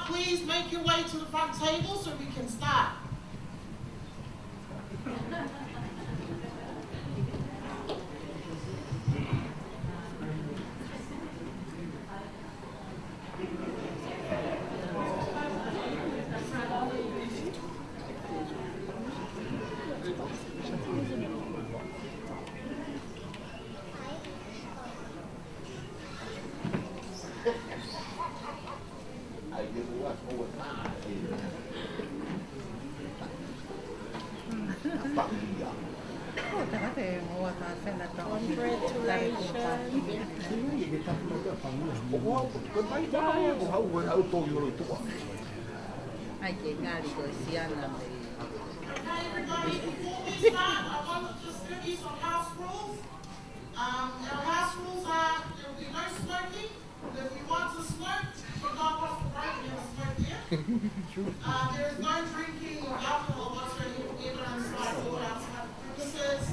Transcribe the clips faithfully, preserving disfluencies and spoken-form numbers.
Please make your way to the front table so we can start. Congratulations. Okay, everybody, before we start, I want to just give you some house rules. Um, our house rules are there will be no smoking. If you want to smoke, you can go across the road and have a smoke there. Uh, there is no drinking of alcohol whatsoever inside or outside the premises.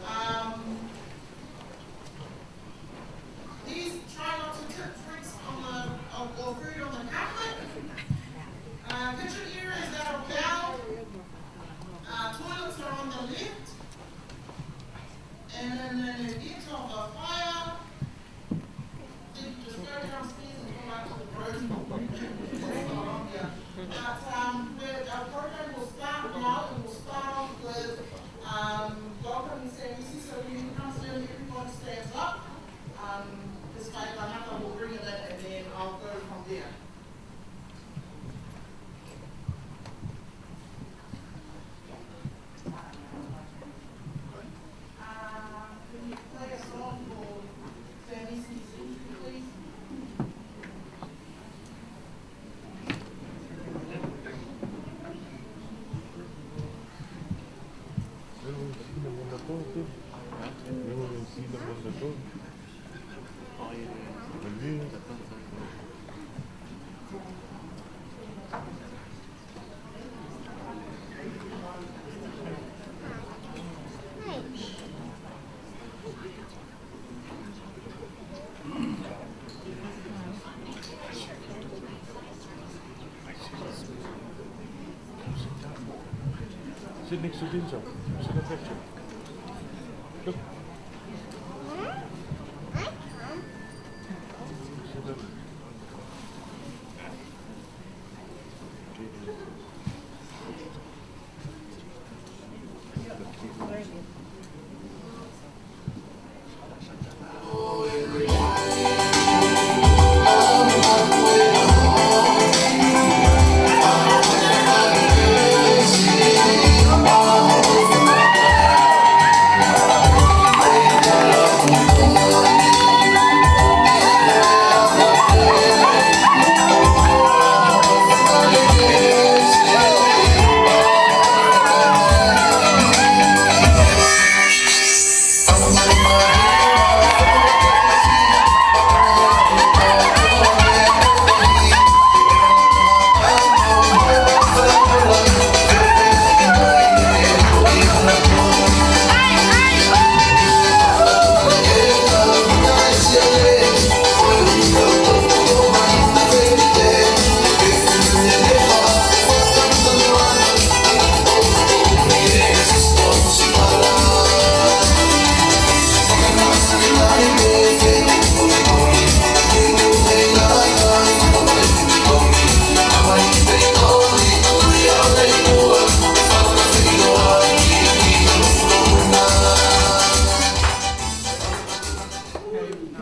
Um, please try not to tip drinks on the, or, or food on the carpet. Uh, kitchen areas that are well. Uh, toilets are on the left. And in the event of a fire, then you just go downstairs and go out to the road. But, um, the, our program will start now, and we'll start off with, um, welcoming services. So when you come in, everyone stands up. Um, this way, Vanaka will bring it in, and then I'll go from there. Sit next to Denzel. Sit next to him. Look. Sit down.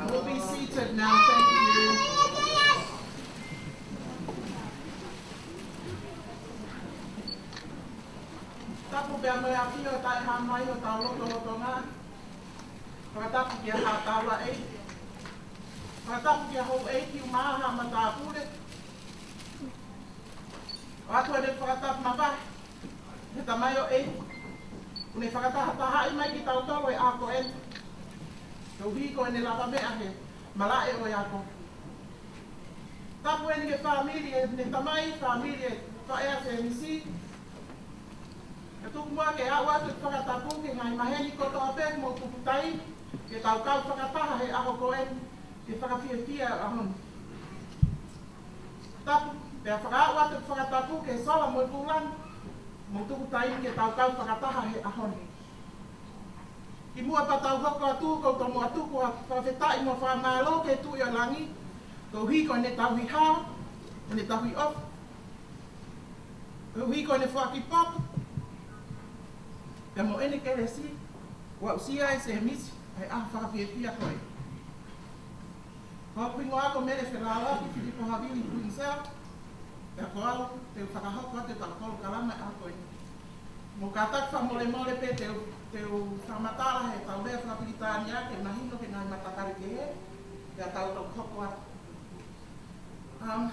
We'll be seated now, thank you. Tapu pea mo e ʻafio ʻa e Tamai ʻi hotau lotolotonga. Fakatapu kia haʻa taulaʻeiki. Fakatapu kia houʻeiki ʻumaʻā haʻa matāpule. ʻOatu ʻa e fakatapu mavahe ki he tamaioʻeiki kuo ne fakatahatahaʻi mai kitautolu he ʻaho ko eni, koeʻuhi ko ʻene lavameʻa he malaʻe ʻo e ako. Tapu eni ki he fāmili ʻene tamai, fāmili ʻa e faʻē ʻa Semisi. Kae tuku muʻa ke aʻu atu e fakatapu ki he ngaahi maheni kotoa pē mo e kuputai ke tau kau fakataha he ʻaho ko eni, ke fakafiefia e ʻaho ni. Tapu, pea fakaaʻu atu e fakatapu ki he sola mo e vūlangi, mo e tuku taimi ke tau kau fakataha he ʻaho ni. Kimuʻa pea tau hoko atu, ʻoku ou tomuʻa tuku ʻa e fakafetaʻi mo e fakamālō ki he Tuʻi ʻo Langi, koeʻuhi ko ʻene tauhi hala, ʻene tauhi ʻofa, koeʻuhi ko ʻene foaki poto, pea mo ʻene kelesi, kuo aʻusia ʻe Sēmisi ʻa e ʻaho fakafiefia ko ē. Ko hoku hingoa ko Mele Felaloki Filipo Havili Kuinzel, pea ko au te u fakahoko atu ʻetau polokalama he ʻaho ko eni. Mou kātaki fakamolemole pē te u, te u fakamatala heʻetau lea fakapilitānia ke mahino ki he ngaahi matakali kehe, pea tau toki hoko atu. Um,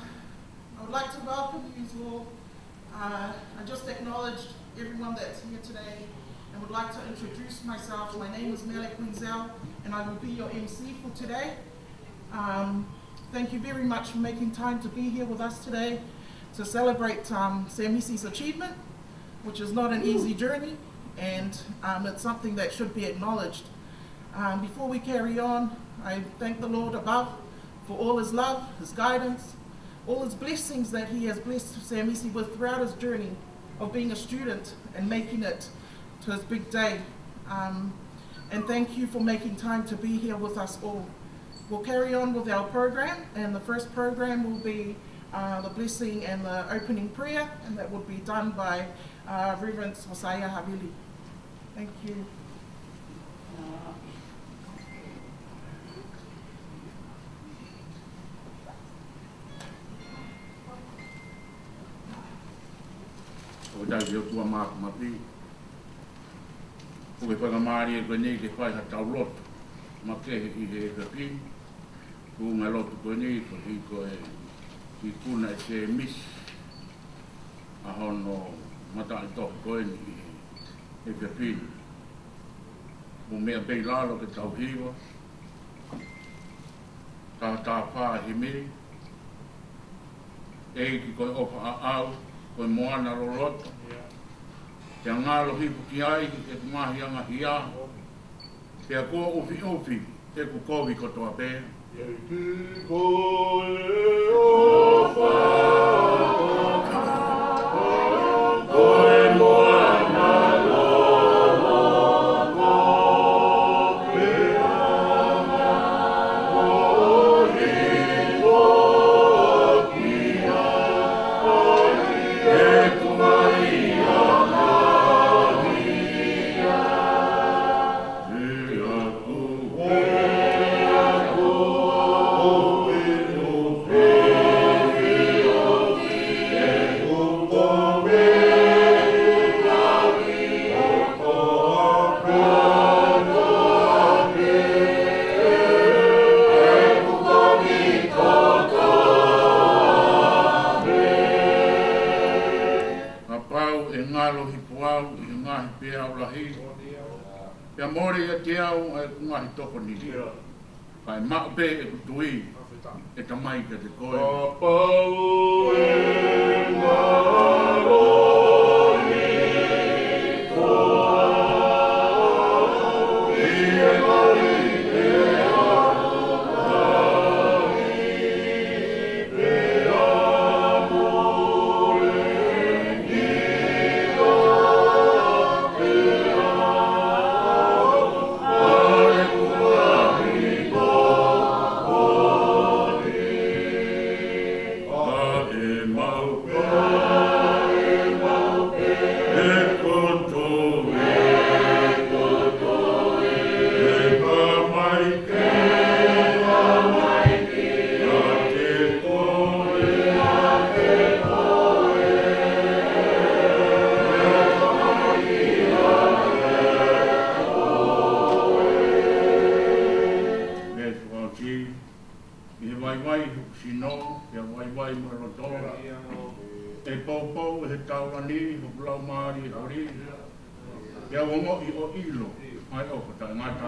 I would like to welcome you all. Uh, I just acknowledged everyone that's here today and would like to introduce myself. My name is Mele Kuinzel, and I will be your M C for today. Um, thank you very much for making time to be here with us today to celebrate, um, Sēmisi's achievement, which is not an easy journey, and, um, it's something that should be acknowledged. Um, before we carry on, I thank the Lord above for all his love, his guidance, all his blessings that he has blessed Sēmisi with throughout his journey of being a student and making it to his big day. Um, and thank you for making time to be here with us all. We'll carry on with our program, and the first program will be, uh, the blessing and the opening prayer, and that will be done by, uh, Reverend Josiah Havili. Thank you. ʻOku tau ki he ʻOtua Māfimafi, ʻoku ke fakamālie ko eni ke fai haʻatau lotu makehe ʻi he efiafi ni. Ko e ngaahi lotu ko eni, koeʻuhi ko e ikuna ʻe Sēmisi ʻa hono mataʻitohi ko eni ʻi he efiafi ni. Mo e meʻa pē ʻi lalo ke tau hiva, taha taha fā himi: ʻEiki ko e ʻofa ʻaʻau, ko e moana loloto. Pea ngalo hifo ki ai ʻeku ngaahi angahia, pea kuo ʻufiʻufi ʻeku kovi kotoa pē. ʻEiki ko e ʻofa, ko e moana loloto, pea ngalo hifo ki ai ʻeku ngaahi angahia. Kapau ʻe ngalo hifo au ʻi he ngaahi peau lahi, pea mole ʻiate au ʻa ʻeku ngaahi tokoni, kae maʻu pē ʻeku tui ʻe Tamai kiate koe. Kapau ʻe ngalo hifo au ʻi he ngaahi peau lahi, pea mole ʻI he vaivai hoku sino, pea vaivai mo e loto. ʻE poupou ʻe he taulani hoku laumālie holi, pea u ongoʻi ʻo ʻilo ʻa e ʻofa taʻengata.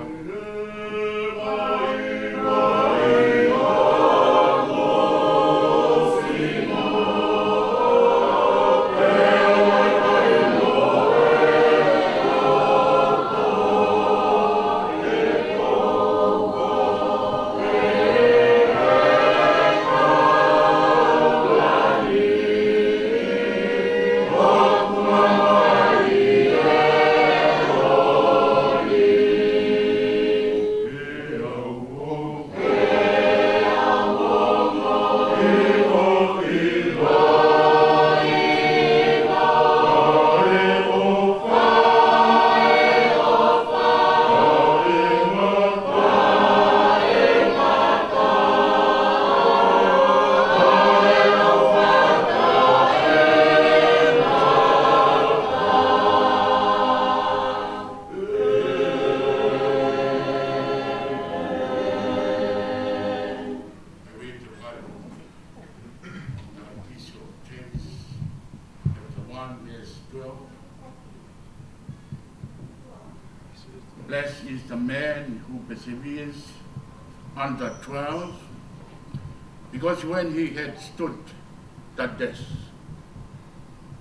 One verse twelve. Blessed is the man who perseveres under trials, because when he had stood the test,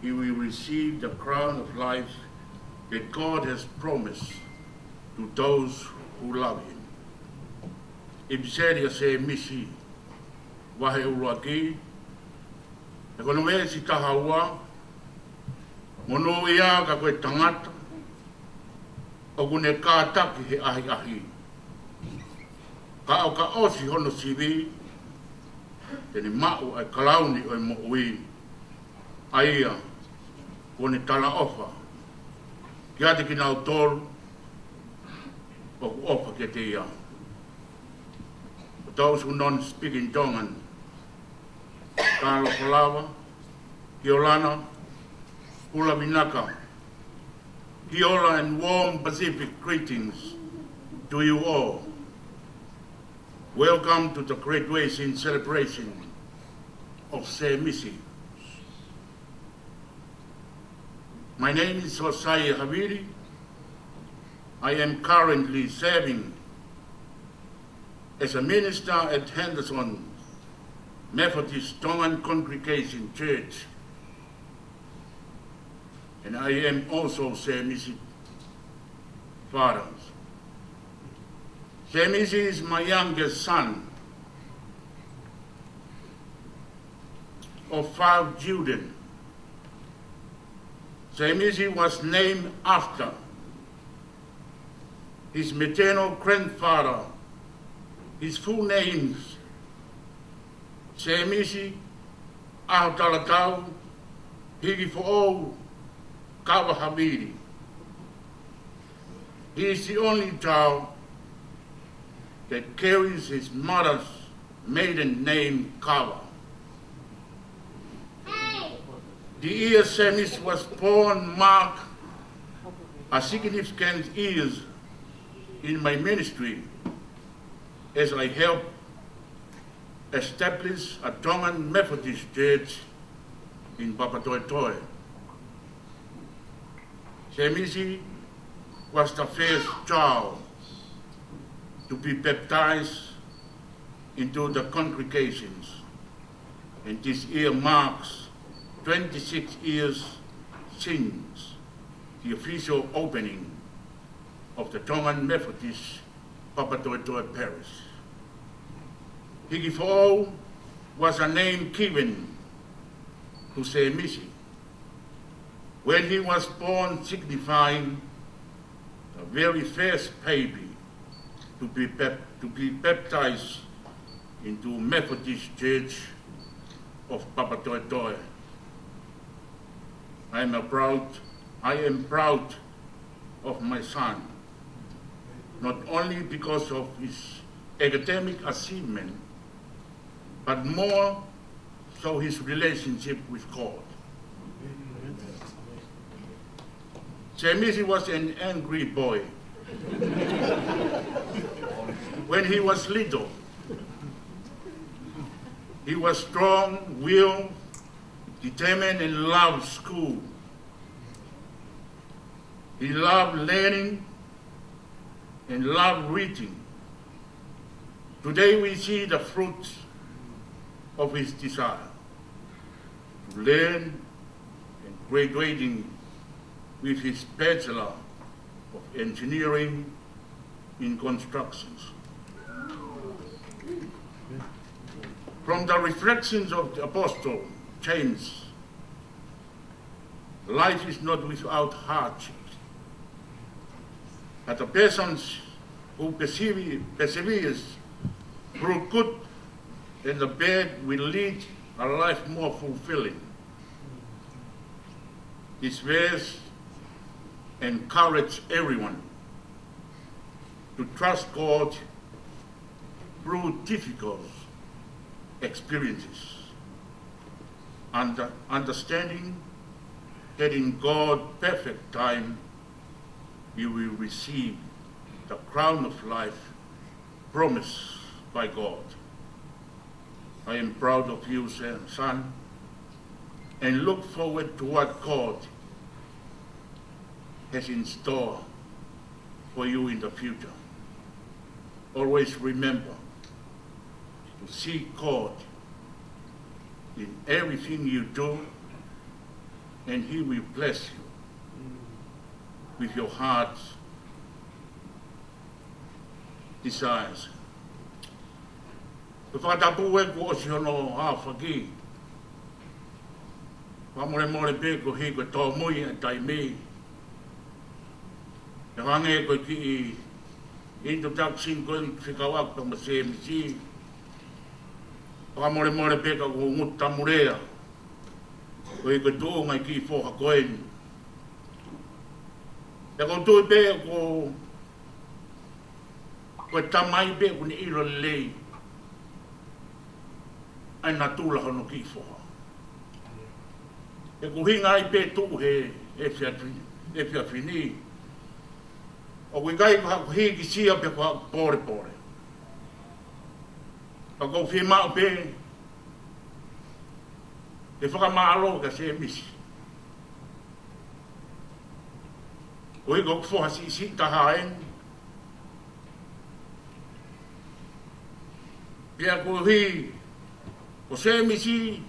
he will receive the crown of life that God has promised to those who love him. ʻIpiseli ʻa Sēmisi, vahe ʻuluaki, ʻi hono veesi taha ua: Monūʻia ka ko e tangata ʻoku ne kātaki he ʻahiʻahi, ka ʻo ka ʻosi hono sivi, te ne maʻu ʻa e kalauni ʻo e moʻui, ʻa ia kuo ne talaʻofa kiate kinautolu ʻoku ʻofa kiate ia. For those who don't speak in Tongan, talofa lava, kia ora na, ʻula vinaka, kia ora and warm Pacific greetings to you all. Welcome to the graduation celebration of Sēmisi. My name is Josiah Havili. I am currently serving as a minister at Henderson Methodist Tongan Congregation Church, and I am also Sēmisi father. Sēmisi is my youngest son of five children. Sēmisi was named after his maternal grandfather. His full names: Sēmisi ʻAhotalatau Hikifoʻou Kava Havili. He is the only child that carries his mother's maiden name, Kava. The year Sēmisi was born marked a significant years in my ministry, as I helped establish a Tongan Methodist Church in Papatoetoe. Sēmisi was the first child to be baptized into the congregations, and this year marks twenty-six years since the official opening of the Tongan Methodist Papatoetoe Parish. Hikifoʻou was a name given to Sēmisi when he was born, signifying the very first baby to be bap-, to be baptized into Methodist Church of Papatoetoe. I am a proud, I am proud of my son, not only because of his academic achievement, but more so his relationship with God. Sēmisi was an angry boy when he was little. He was strong-willed, determined, and loved school. He loved learning and loved reading. Today we see the fruits of his desire to learn and graduating with his Bachelor of Engineering in Constructions. From the reflections of the Apostle James, life is not without hardships, but the persons who persevere, perseveres through good and the bad will lead a life more fulfilling. This verse encourages everyone to trust God through difficult experiences, under-, understanding that in God's perfect time, you will receive the crown of life promised by God. I am proud of you, son, son, and look forward to what God has in store for you in the future. Always remember to seek God in everything you do, and He will bless you with your heart's desires. Ko e fakatapu ē kuo ʻosi hono aofaki. Fakamolemole pē koeʻuhi ko e tōmui e taimi. Pea hangē ko e kiʻi introduction ko eni fekauʻaki pea mo Sēmisi. Fakamolemole pē ka ʻoku ou ngutu tamu lea koeʻuhi ko e tuʻunga e kiʻi foha ko eni. Pea ʻoku ou tui pē ko, ko e tamai pē ʻoku ne ʻilo lelei ʻa e natula hono kiʻi foha. He ko e ʻuhinga ia pē tuʻu he efiafi-, efiafi ni. ʻOku ʻikai ko haʻaku hikisia pe ko haʻaku polepole. Ka ʻoku ou fiemaʻu pē ke fakamālō kia Sēmisi. Koeʻuhi ko e foha siʻisiʻi taha eni. Pea koeʻuhi ko Sēmisi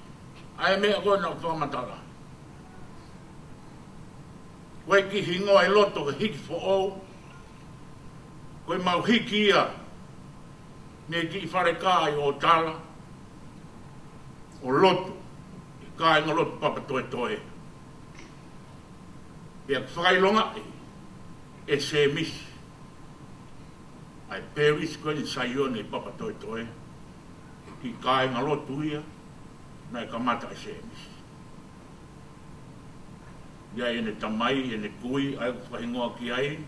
ʻa e meʻa ko ē naʻa ku fakamatala. Ko e kiʻi hingoa ʻi loto ke hiki foʻou. Ko e mau hiki ia mei kiʻi fale kā ʻi ʻOtala ʻo lotu ʻi he kāingalotu Papatoetoe. Pea fakaʻilongaʻi ʻe Sēmisi ʻa e pēlisi ko eni Saione ʻi Papatoetoe, kiʻi kāingalotu ia naʻe kamata ʻe Sēmisi. ʻI ai ʻene tamai, ʻene kui, ʻa ia ʻoku fakahingoa ki ai,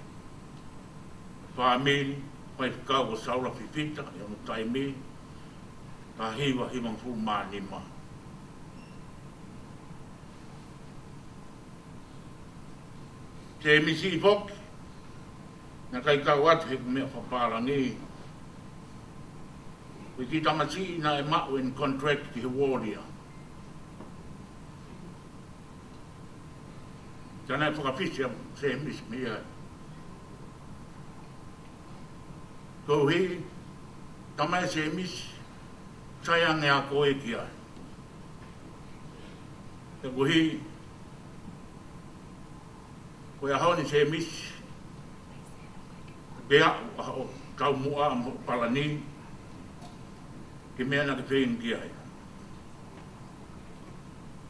fāmili, faifekau ko Saula Fifita, ʻi hono taimi, taha hiva hivangofulu mā nima. Sēmisi foki, naʻe ʻikai kau atu he ko e meʻa fakapālangi. Ko e kiʻi tamasiʻi naʻe maʻu ʻene contract ki he Warrior. Ka naʻe fakafisi ʻa Sēmisi mei ai. Koeʻuhi, tamai Sēmisi, sai ange ʻa koe ki ai. He koeʻuhi, ko e ʻaho ni Sēmisi, pea ʻoku ʻaho taumuʻa mo palani, ki he meʻa naʻa ke feinga ki ai.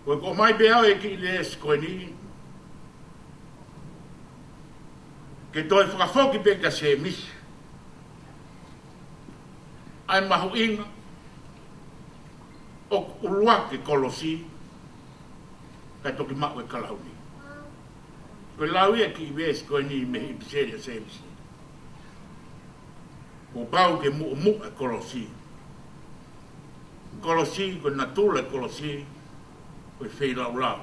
Ko e ʻomai pē ʻa e kiʻi lēsoni ko eni, ke toe fakafoki pē kia Sēmisi ʻa e mahuʻinga ʻoku ʻuluaki e kolosi, kae toki maʻu e kalauni. Ko e lau ia e kiʻi veesi ko eni mei he ʻipiseli ʻa Sēmisi. Kuo pau ke muʻomuʻa e kolosi. Kolosi, ko e natula e kolosi, ko e feilaulau.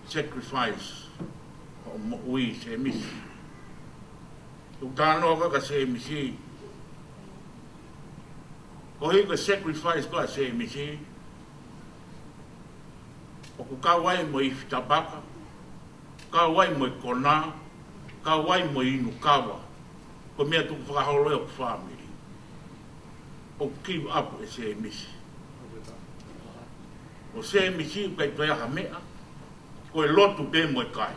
Sacrifice, ʻo moʻui Sēmisi. Tuku talanoa ko ē kia Sēmisi. Koeʻuhi ko e sacrifice ko ē ʻa Sēmisi, ʻoku kau ai mo e ifi tapaka, kau ai mo e konā, kau ai mo e inu kava. Ko e meʻa tukufakaholo ia ʻo e fāmili. ʻOku give up ʻe Sēmisi. Ko Sēmisi ʻoku ʻikai toe ʻi ai ha meʻa, ko e lotu pē mo e kai.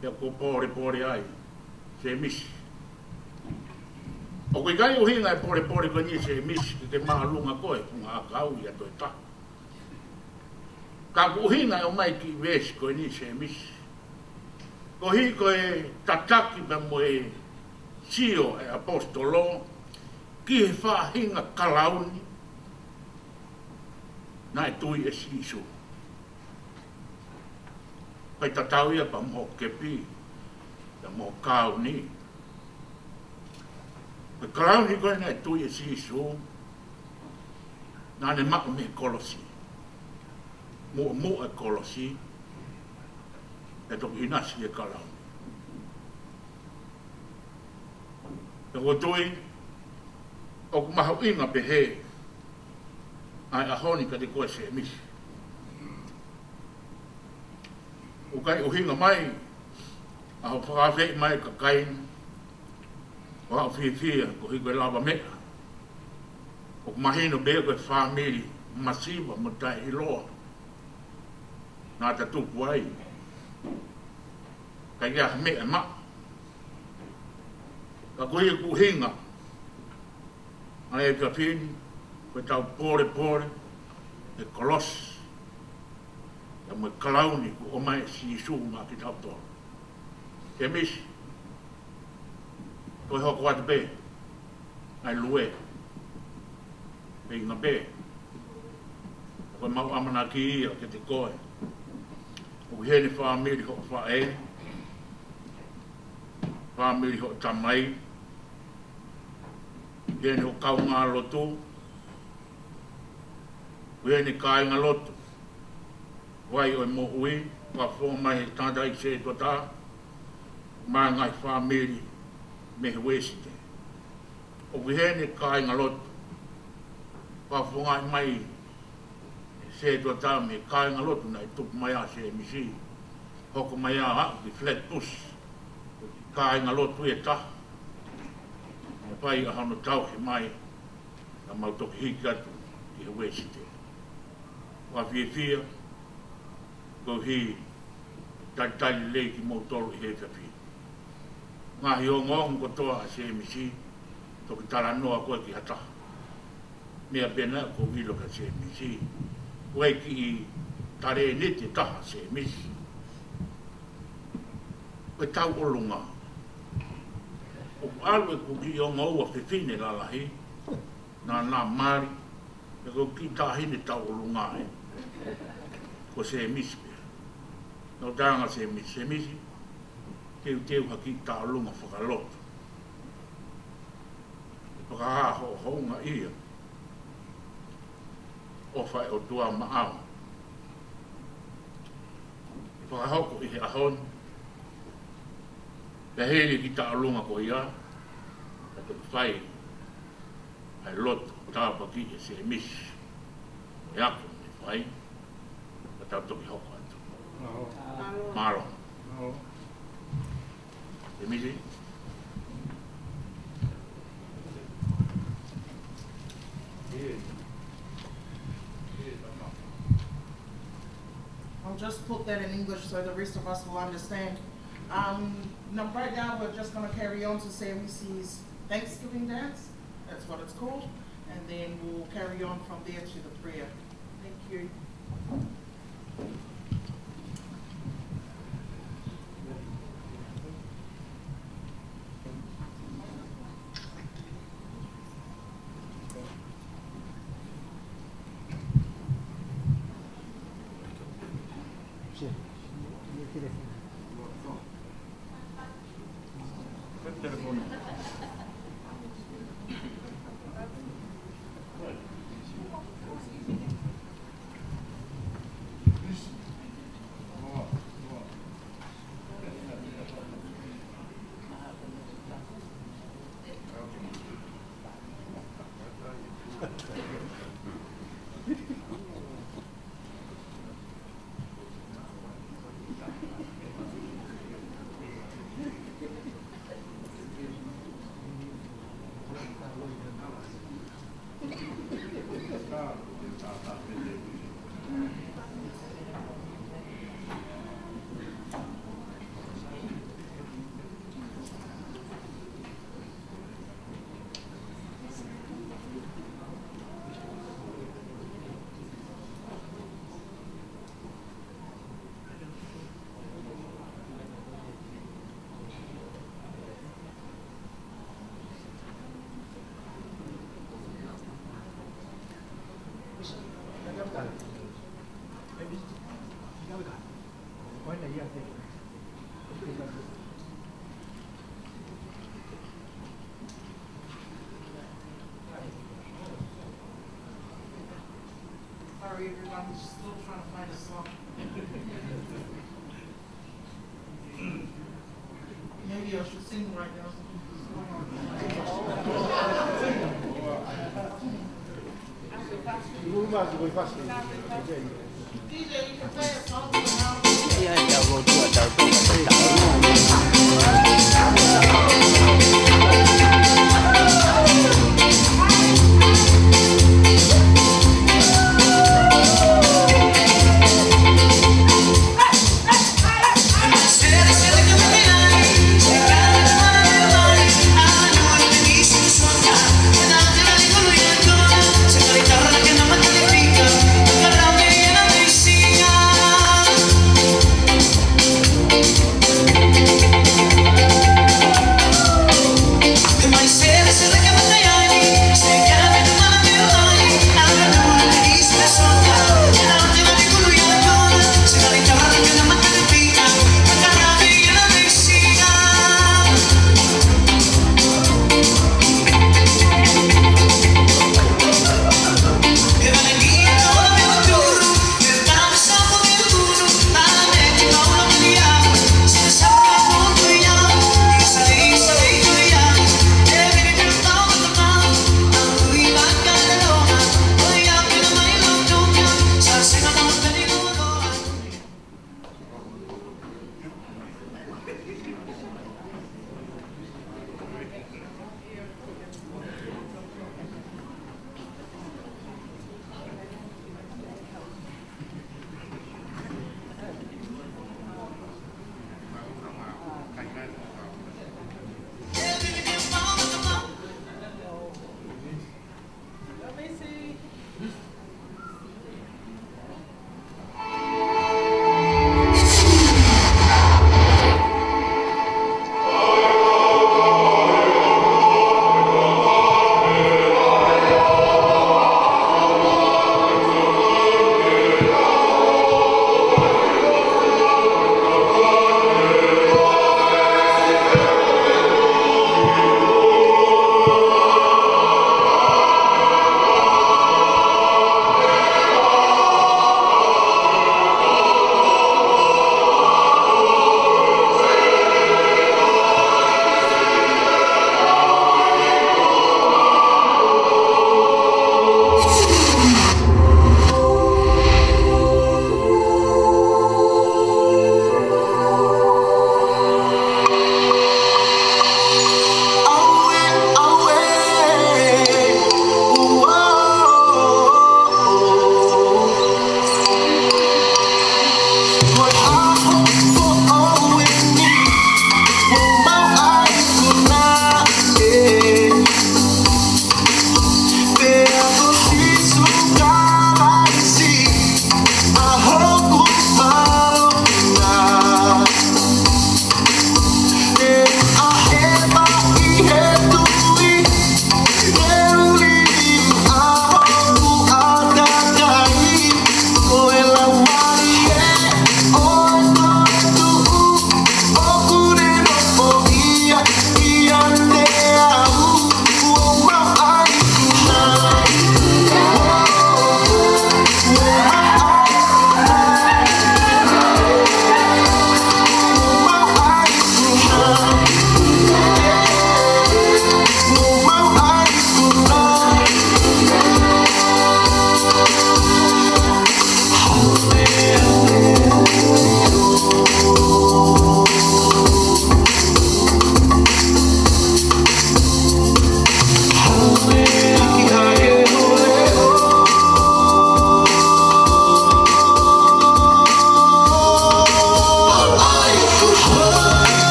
Pea kuo polepole ai Sēmisi. ʻOku ʻikai ʻuhinga e polepole ko eni ʻa Sēmisi ke ke māʻolunga koe, ko e ngaahi kau ia toe taha. Ka ʻoku ʻuhinga e ʻomai e kiʻi veesi ko eni ʻa Sēmisi. Koeʻuhi ko e tataki pea mo e sio e ʻaposetolo ki he faʻahinga kalauni naʻe tui ʻe Sīsū. Fai tatau ia pea mo e kepi, pea mo e kauni. Ko e kalauni ko ē naʻe tui ʻe Sīsū, naʻa ne maʻu mei he kolosi. Muʻomuʻa e kolosi, pea toki ʻinasi e kalauni. Pea ʻoku ou tui, ʻoku mahuʻinga pehē ʻa e ʻaho ni kiate koe Sēmisi. ʻOku ʻikai ʻuhinga mai ʻa hoʻo fakaafeʻi mai e kakai ni ʻo aʻu fiefia koeʻuhi ko e lavameʻa. ʻOku mahino pē ko e fāmili masiva mo taʻeʻiloa naʻa ta tupu ai. ʻIkai ke ʻi ai ha meʻa ʻe maʻu. Ka ko ia ʻoku ʻuhinga ʻa e efiafi ni, ko ʻetau pōlepole e kolosi, pea mo e kalauni kuo ʻomai ʻe Sīsū maʻa kitautolu. Sēmisi, toe hoko atu pē ʻa e lue. Feinga pē. Ko ʻemau ʻamanaki ia kiate koe. ʻOku ʻi heni fāmili hoʻo faʻē, fāmili hoʻo tamai, ʻi heni hoʻo kaungā lotu, ʻi heni kāinga lotu, Vai ʻo e Moʻui, fakafofonga mai he tangataʻeiki sētuata, mo e ngaahi fāmili mei he Uēsite. ʻOku ʻi heni kāinga lotu, fakafofongaʻi mai he sētuata mei he kāinga lotu naʻe tupu mai ai ʻa Sēmisi. Hoko mai ʻo aʻu ki Flatbush, kāinga lotu ʻe taha. Mo fai ʻa hono tauhi mai, ka mau toki hiki atu ki he Uēsite. ʻOku ou fiefia, koeʻuhi, talitali lelei kimoutolu ʻi he efiafi ni. Ngaahi ongoongo kotoa ʻa Sēmisi, toki talanoa koe ki ha taha. Meʻa pē naʻa ku ʻilo kia Sēmisi. Ko e kiʻi talēniti ʻe taha ʻa Sēmisi. Ko e tauʻolunga. ʻOku ʻalu ʻeku kiʻi ongo ua fefine lalahi, naʻa na mali, pea ko e kiʻi taʻahine tauʻolunga ē. Ko Sēmisi pē. Naʻa ku talaange kia Sēmisi, Sēmisi, teuteu ha kiʻi tauʻolunga fakalotu. Fakahā hoʻo houngaʻia. ʻOfa e ʻOtua maʻau. Fakahoko ʻi he ʻaho ni. Pea hili e kiʻi tauʻolunga ko ia, ka toki fai ʻa e lotu tāpuaki ʻe Sēmisi mo e ako naʻe fai, ka tau toki hoko atu. Mālō. Mālō. Mālō. Sēmisi? I'll just put that in English so the rest of us will understand. Um, no, right now we're just gonna carry on to Sēmisi's Thanksgiving dance. That's what it's called. And then we'll carry on from there to the prayer. Thank you. Sorry, everyone, we're still trying to find a song. Maybe I should sing right now. Ia, ia, ʻo tuʻu ʻa tautolu, ʻa tautolu.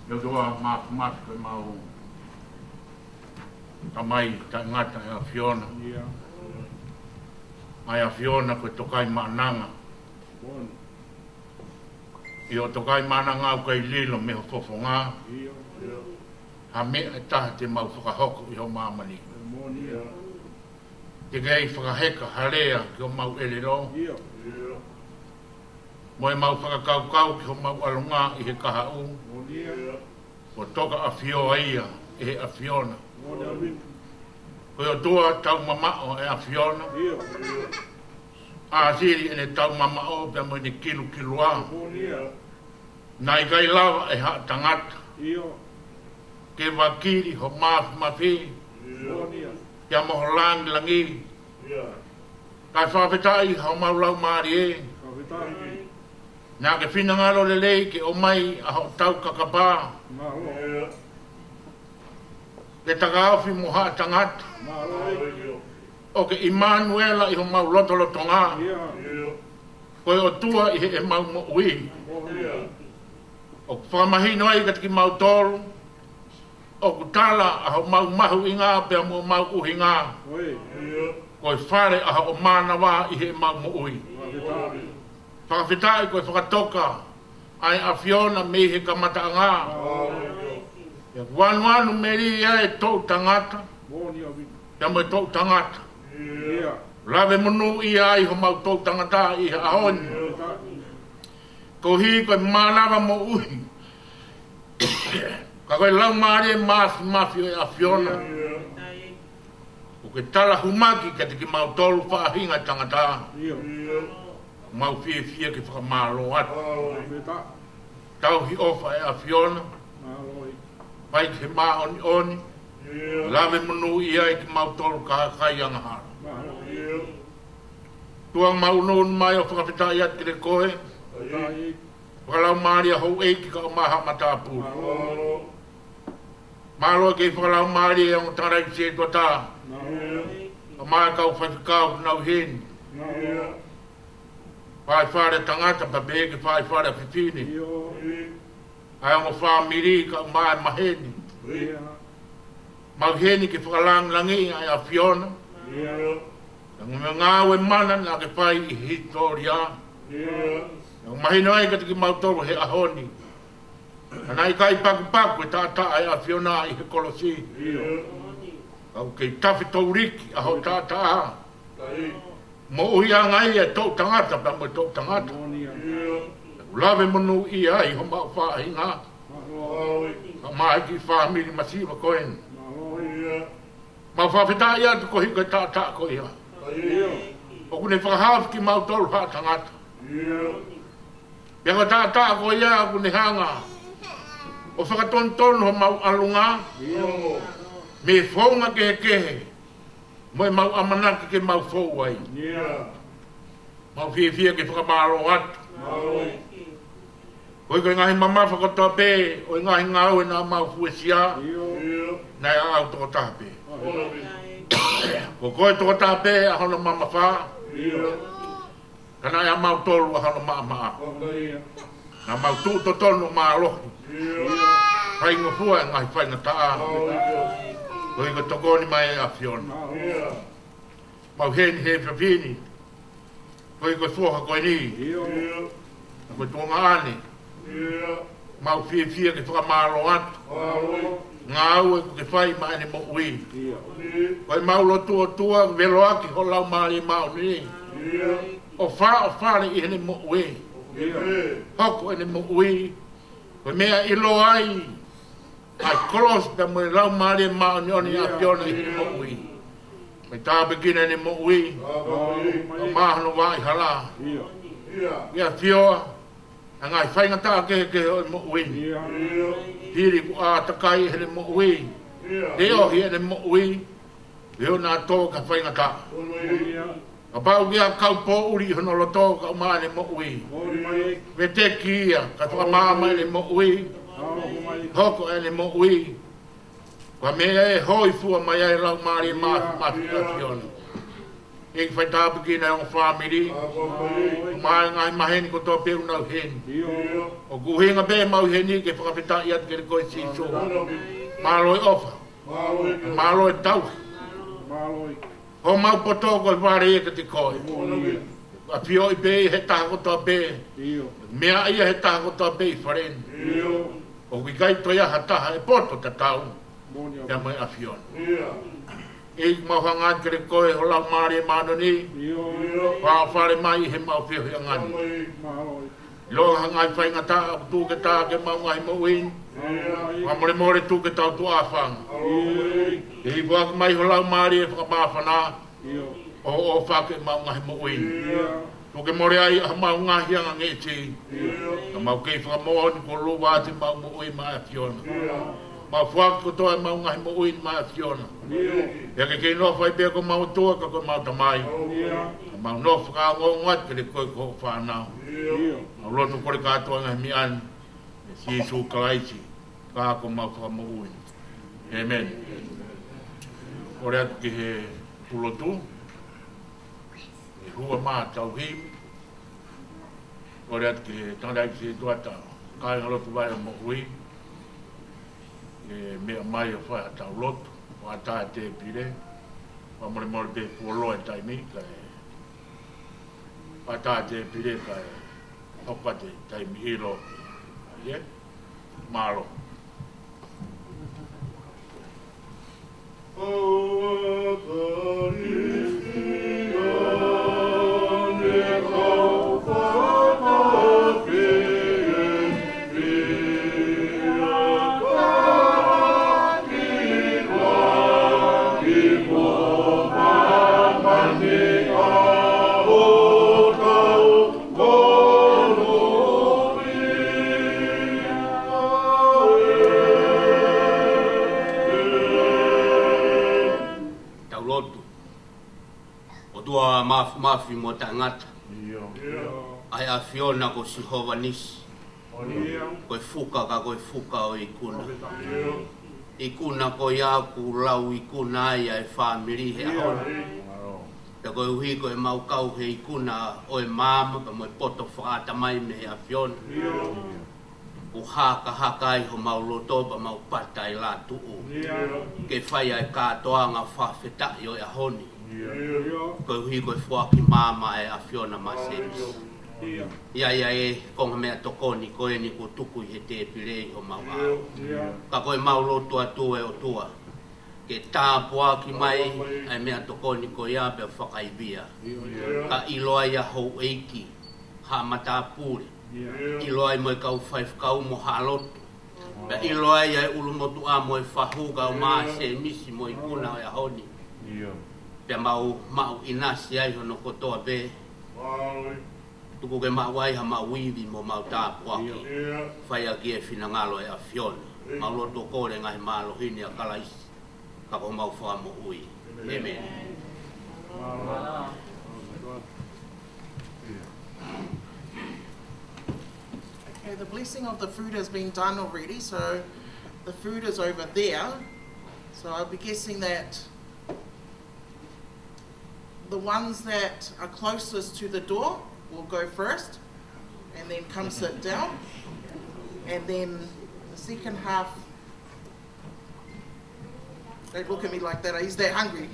ʻOtua Māfimafi, ko e mau Tamai taʻengata ʻa e ʻAfiona. ʻA e ʻAfiona ko e Tokaimaʻananga. Moʻoni. ʻI hoʻo Tokaimaʻananga ʻoku ʻikai lilo mei ho fofonga ha meʻa ʻe taha te mau fakahoko ʻi ho māmani. Moʻoni. Te ke ʻai fakaheka ha lea ki homau ʻelelo, mo ʻemau fakakaukau ki homau ʻalunga ʻi he kahaʻu, kuo toka ʻafio ai ia ʻe he ʻAfiona. Ko e ʻOtua taumamaʻo ʻa e ʻAfiona. ʻAsili ʻene taumamaʻo pea mo ʻene kilukilua. Naʻe ʻikai lava ʻe ha tangata ke vakili ho māfimafi pea mo ho langilangi. Kae fakafetaʻi homau laumālie, naʻa ke finangalo lelei ke ʻomai ʻa hoʻo taukakapa ke takaofi mo ha tangata. ʻOku ke ʻImanuela ʻi homau lotolotonga. Ko e ʻOtua ʻi heʻemau moʻui. ʻOku fakamahino ai kiate kimautolu ʻoku tala ʻa homau mahuʻinga pea mo homau ʻuhinga. Ko e fale ʻa hoʻo mānava ʻi heʻemau moʻui. Fakafetaʻi ko e fakatoka ʻa e ʻAfiona mei he kamataʻanga. ʻOku anuanu melie ʻa e toʻu tangata pea mo e toʻu tangata. Lave monūʻia ai homau toʻu tangata ʻi he ʻaho ni. Koeʻuhi ko e mānava moʻui, ka ko e Laumālie Māfimafi ʻo e ʻAfiona ʻoku ke talahumaki kiate kimautolu faʻahinga tangata. Mau fiefia ke fakamālō atu. Tauhi ʻofa ʻa e ʻAfiona, fai ki he māʻoniʻoni, lave monūʻia ai kimautolu kakai angahala. ʻOtua, mau ʻunuʻunu mai ʻo fakafetaʻi atu kiate koe, fakalaumālie houʻeiki kae ʻumaʻā haʻa matāpule. Mālō ki he fakalaumālie ʻa e ongo tangataʻeiki sētuata, kae ʻumaʻā e kau faifekau ʻoku nau ʻi heni. Faifale tangata pea pehē ki he faifale fefine. ʻA e ongo fāmili kae ʻumaʻā e maheni. Mau ʻi heni ke fakalangilangiʻi ʻa e ʻAfiona. Ngaahi ngāue mana naʻa ke fai ʻi he hisitōlia. Naʻa ke mahino ai kiate kimautolu he ʻaho ni. Naʻe ʻikai pakupaku e taʻataʻa ʻa e ʻAfiona ʻi he kolosi. Ka ʻoku kei tafe touliki ʻa hoʻo taʻataʻa. Moʻui ange ia ʻa e toʻu tangata pea mo e toʻu tangata. Lave monūʻia ai homau faʻahinga. Kae ʻumaʻā e kiʻi fāmili masiva ko eni. Mau fakafetaʻi atu koeʻuhi ko e taʻataʻa ko ia ʻoku ne fakahaofi kimautolu haʻa tangata. Pea ko e taʻataʻa ko ia ʻoku ne hanga ʻo fakatonutonu homau ʻalunga mei he founga kehekehe mo ʻemau ʻamanaki ke mau fou ai. Mau fiefia ke fakamālō atu. Koeʻuhi ko e ngaahi mamafa kotoa pē ʻo e ngaahi ngāue naʻa mau fuesia, naʻe ʻaʻau tokotaha pē. Ko koe tokotaha pē ʻa hono mamafa, ka naʻe ʻamautolu ʻa hono maʻamaʻa. Naʻa mau tuʻu totonu ʻo mālohi, faingofua e ngaahi faingataʻa. Koeʻuhi ko e tokoni mai ʻa e ʻAfiona. Mau ʻi heni he efiafi ni koeʻuhi ko e foha ko eni, ʻa e tuongaʻane. Mau fiefia ke fakamālō atu. Ngāue ʻoku ke fai maʻa ʻene moʻui. Ko ʻemau lotu, ʻOtua, velo ʻaki ho Laumālie Māʻoniʻoni ʻo fāʻofale ʻi heʻene moʻui. Hoko ʻene moʻui ko e meʻa ʻiloa ai ʻa e kolosi pea mo e Laumālie Māʻoniʻoni ʻa e ʻAfiona ʻi heʻene moʻui. Mo e tāpuekina ʻene moʻui, kae ʻumaʻā hono vaʻa hala. ʻE ʻAfio, ʻa e ngaahi faingataʻa kehekehe ʻo e moʻui ni, hili kuo ʻātakai heʻene moʻui, leʻohi ʻene moʻui, leʻo naʻa tō ki ha faingataʻa. Kapau ʻoku ʻi ai ha kau poʻuli ʻi hono loto kae ʻumaʻā ʻene moʻui, veteki ia, kae fakamaama ʻene moʻui, hoko ʻene moʻui ko e meʻa ʻe hōifua mai ai e Laumālie Māfimafi ʻa e ʻAfiona. ʻEiki, fai tāpuekina e ongo fāmili. Mai ngaahi maheni kotoa pē ʻoku nau ʻi heni. ʻOku ʻuhinga pē ʻemau ʻi heni ke fakafetaʻi atu kiate koe Sīsū. Mālō e ʻofa. Mālō e tauhi. Homau poto ko e vale ia kiate koe. ʻAfioʻi pē ʻe he taha kotoa pē. Meaʻi ʻe he taha kotoa pē ʻi fale ni. ʻOku ʻikai toe ʻi ai ha taha ʻe poto tatau pea mo e ʻAfiona. ʻEiki, mau hanga atu kiate koe ho Laumālie Māʻoniʻoni. Fakaʻofa mai ʻi heʻemau feohiʻanga ni. ʻIloa ha ngaahi faingataʻa ʻoku tuku ke tā ki heʻemau ngaahi moʻui ni. Fakamolemole tuku ke tau tuʻa ʻāfanga. Ke hifo ʻaki mai ho Laumālie fakamāfana ʻo ʻofa ki heʻemau ngaahi moʻui ni. Tuku ke mole ai ʻa homau ngaahi angangeʻesi. Ka mau kei fakamoʻoni kuo luva atu ʻemau moʻui maʻa e ʻAfiona. Mau foaki kotoa ʻemau ngaahi moʻui ni maʻa e ʻAfiona. Pea ke kei nofo ai pē ko homau ʻOtua ka ko homau Tamai. Ka mau nofo fakaongoongo atu kiate koe ko hoʻo fānau. Mau lotu kole kātoa ngaahi meʻa ni ʻia Sīsū Kalaisi, ka ko homau Fakamoʻui. ʻĒmeni. Kole atu ki he tuʻu lotu. ʻE hua mai ʻetau himi. Kole atu ki he tangataʻeiki sētuata, kāingalotu Vai ʻo e Moʻui, ke meʻa mai ʻo fai haʻatau lotu, ʻo ʻatā e tēpile. Fakamolemole pē fuoloa e taimi, kae ʻatā e tēpile, kae hoko atu e taimi ʻilo. ʻIo. Mālō. Tau lotu. ʻOtua Māfimafi mo Taʻengata, ʻa e ʻAfiona ko Sihova Nisi, ko e fuka ka ko e fuka ʻo e ikuna. Ikuna ko ia ʻoku lau ikuna ai ʻa e fāmili he ʻaho ni. Pea koeʻuhi ko ʻemau kau he ikuna ʻo e maama pea mo e poto fakaʻatamai mei he ʻAfiona, ʻoku hakahaka ai homau loto pea mau pata ʻi lātuʻu ke fai ʻa e kātoanga fakafetaʻi ʻo e ʻaho ni. Koeʻuhi ko e foaki maama ʻa e ʻAfiona maʻa Sēmisi. ʻIo, ʻi he konga meʻatokoni ko eni kuo tuku ʻi he tēpile ʻi homau ʻao. Ka ko ʻemau lotu atu ʻe ʻOtua, ke tāpuaki mai ʻa e meʻatokoni ko ia pea fakaivia. Ka ʻiloa ai ʻa e houʻeiki, haʻa matāpule. ʻIloa ai mo e kau faifekau mo haʻa lotu. Pea ʻiloa ai ʻa e ʻulumotuʻa mo e fahu kaeʻumaʻā Sēmisi mo e ikuna ʻo e ʻaho ni. Pea mau maʻu ʻinasi ai hono kotoa pē. Tuku ke maʻu ai haʻamau ivi mo mau tāpuaki. Fai ʻaki e finangalo ʻo e ʻAfiona. Mau lotu ʻo kole ngaahi mālohi ni ʻia Kalaisi, ka ko homau Fakamoʻui. ʻĒmeni. Okay, the blessing of the food has been done already, so the food is over there. So I'll be guessing that the ones that are closest to the door will go first and then come sit down. And then the second half, don't look at me like that, he's that hungry.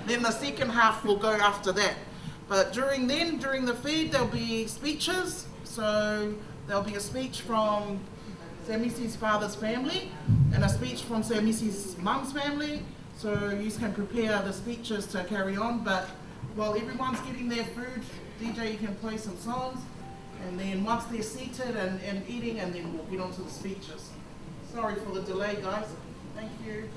Then the second half will go after that. But during then, during the feed, there'll be speeches. So there'll be a speech from Sēmisi's father's family and a speech from Sēmisi's mum's family. So you can prepare the speeches to carry on, but while everyone's getting their food, D J, you can play some songs, and then once they're seated and, and eating, and then we'll get on to the speeches. Sorry for the delay, guys. Thank you.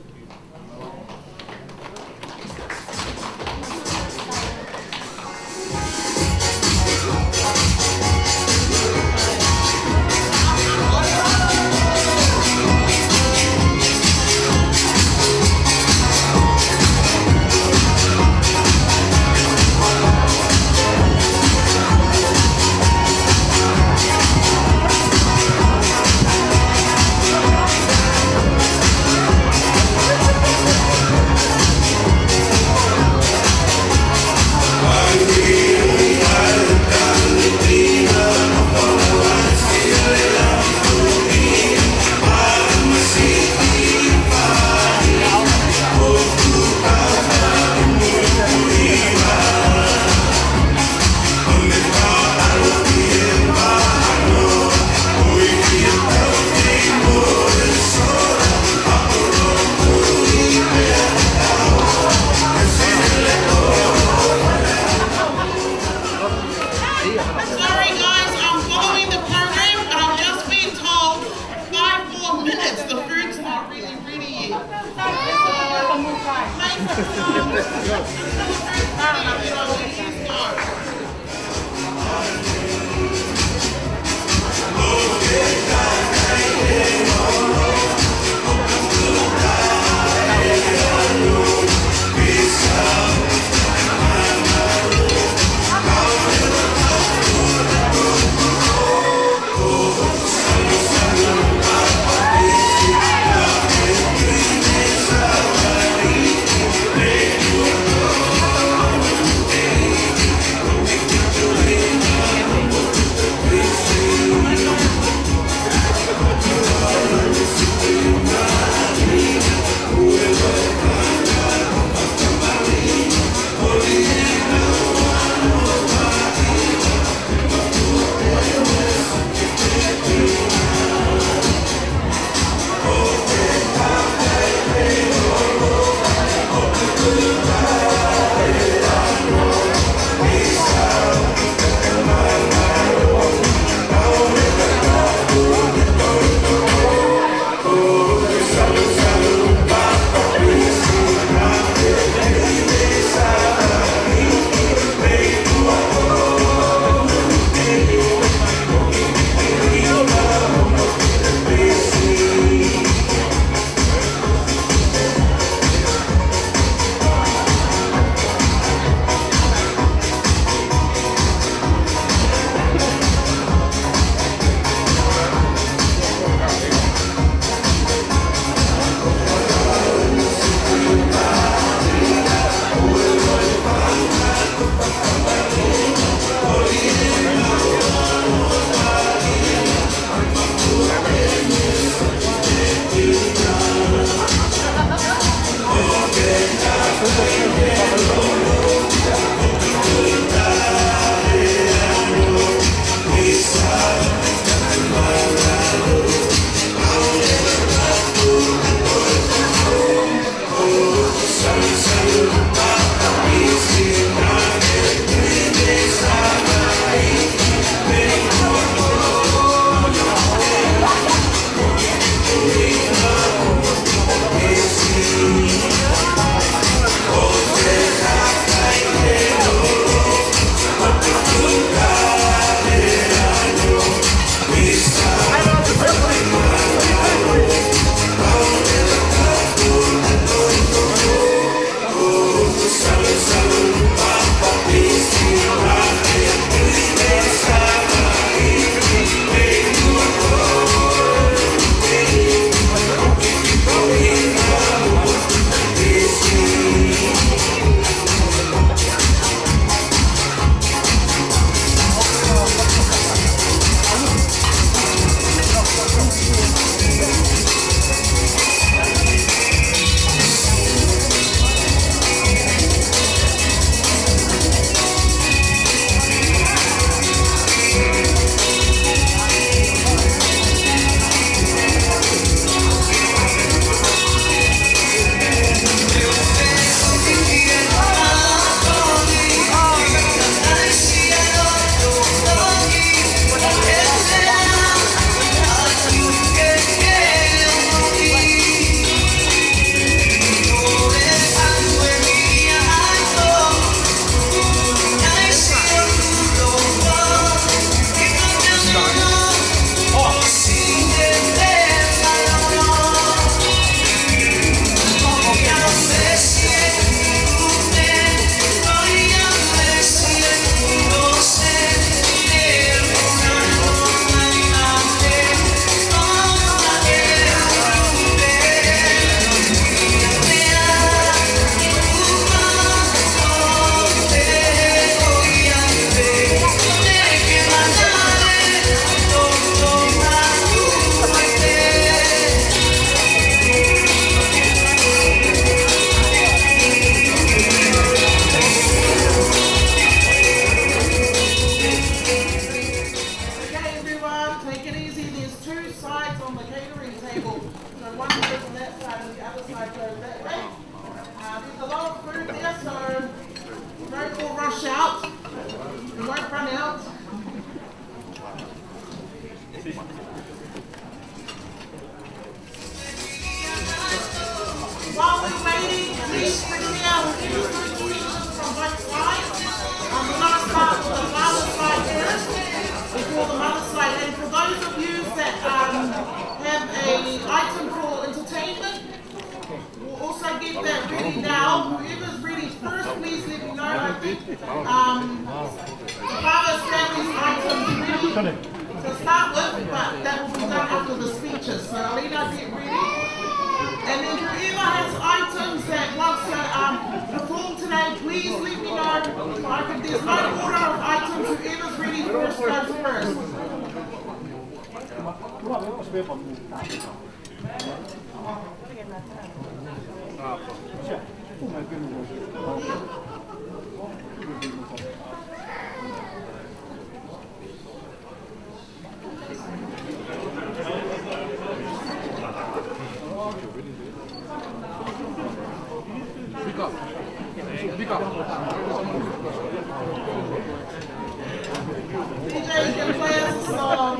Um, the Father's Family's items ready to start with, but that will be done after the speeches. So I'll let us get ready. And then whoever has items that wants to um, perform today, please let me know. Like if there's no order of items, whoever's ready first goes first. Speak up. Speak up. D J, you can play us a song.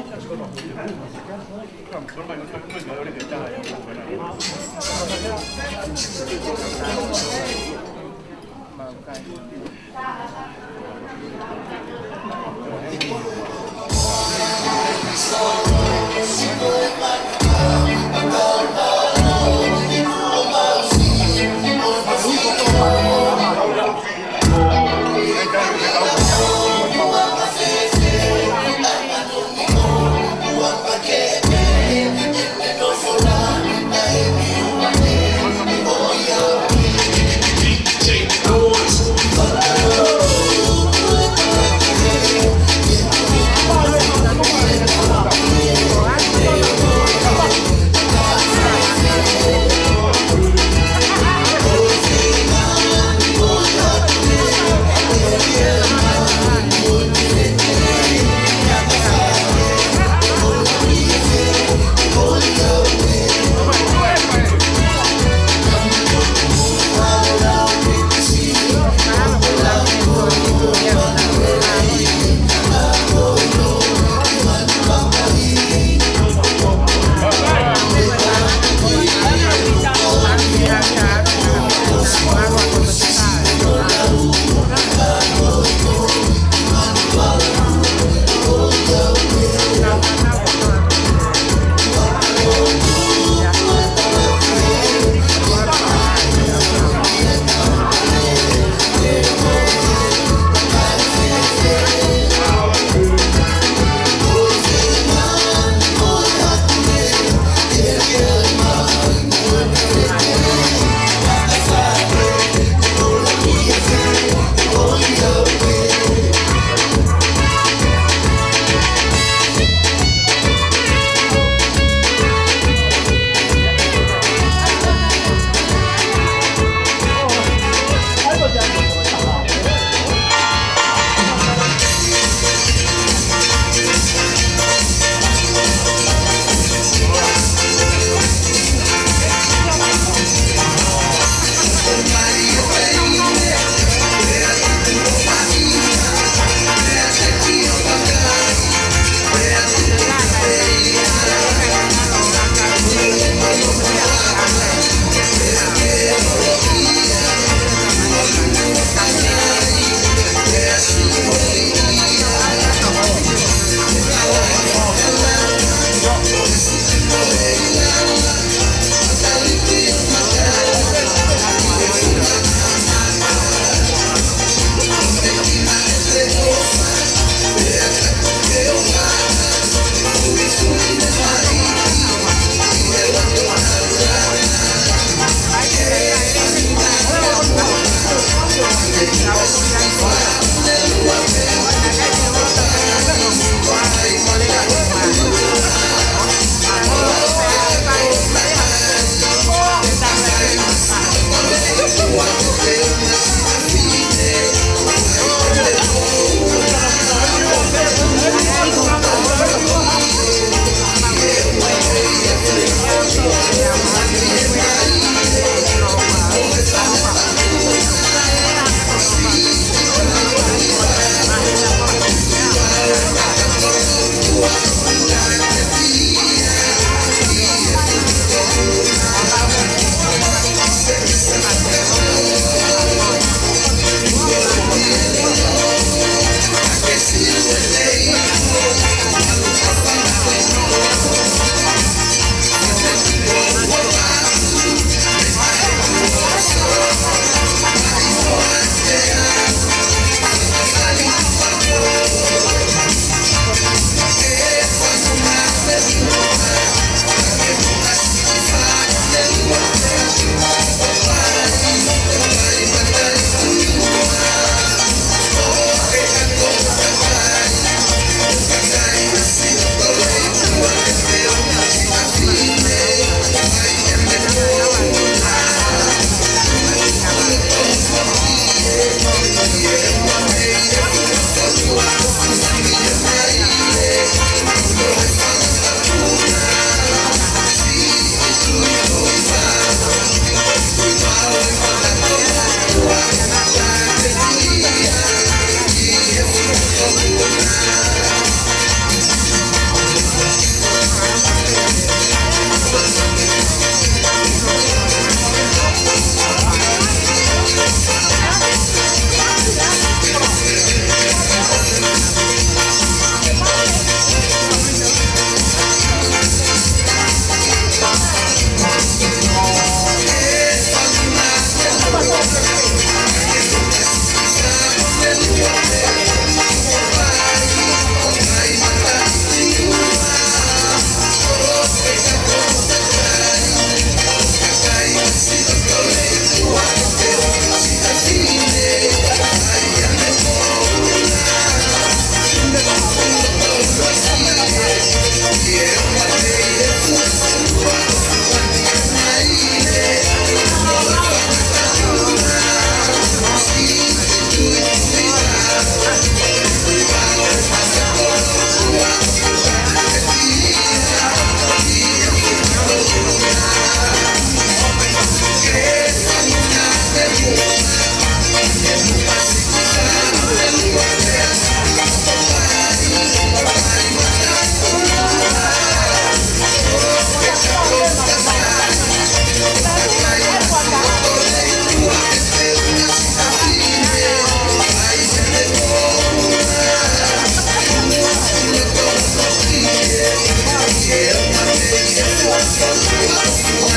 Okay, so everyone's still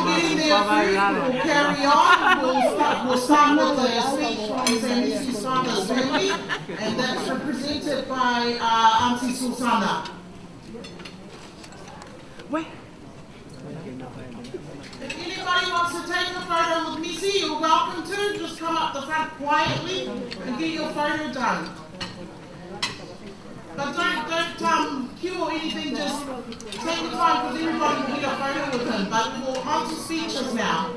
getting their food. We'll carry on. We'll start, we'll start with the speech from His Excellency Simon Sweetly, and that's represented by, uh, Auntie Sultana. If anybody wants to take a photo with Missy, you're welcome to. Just come up the front quietly and get your photo done. But don't, don't, um, queue or anything, just take your time because everybody will get a photo with him. But we'll on to speeches now.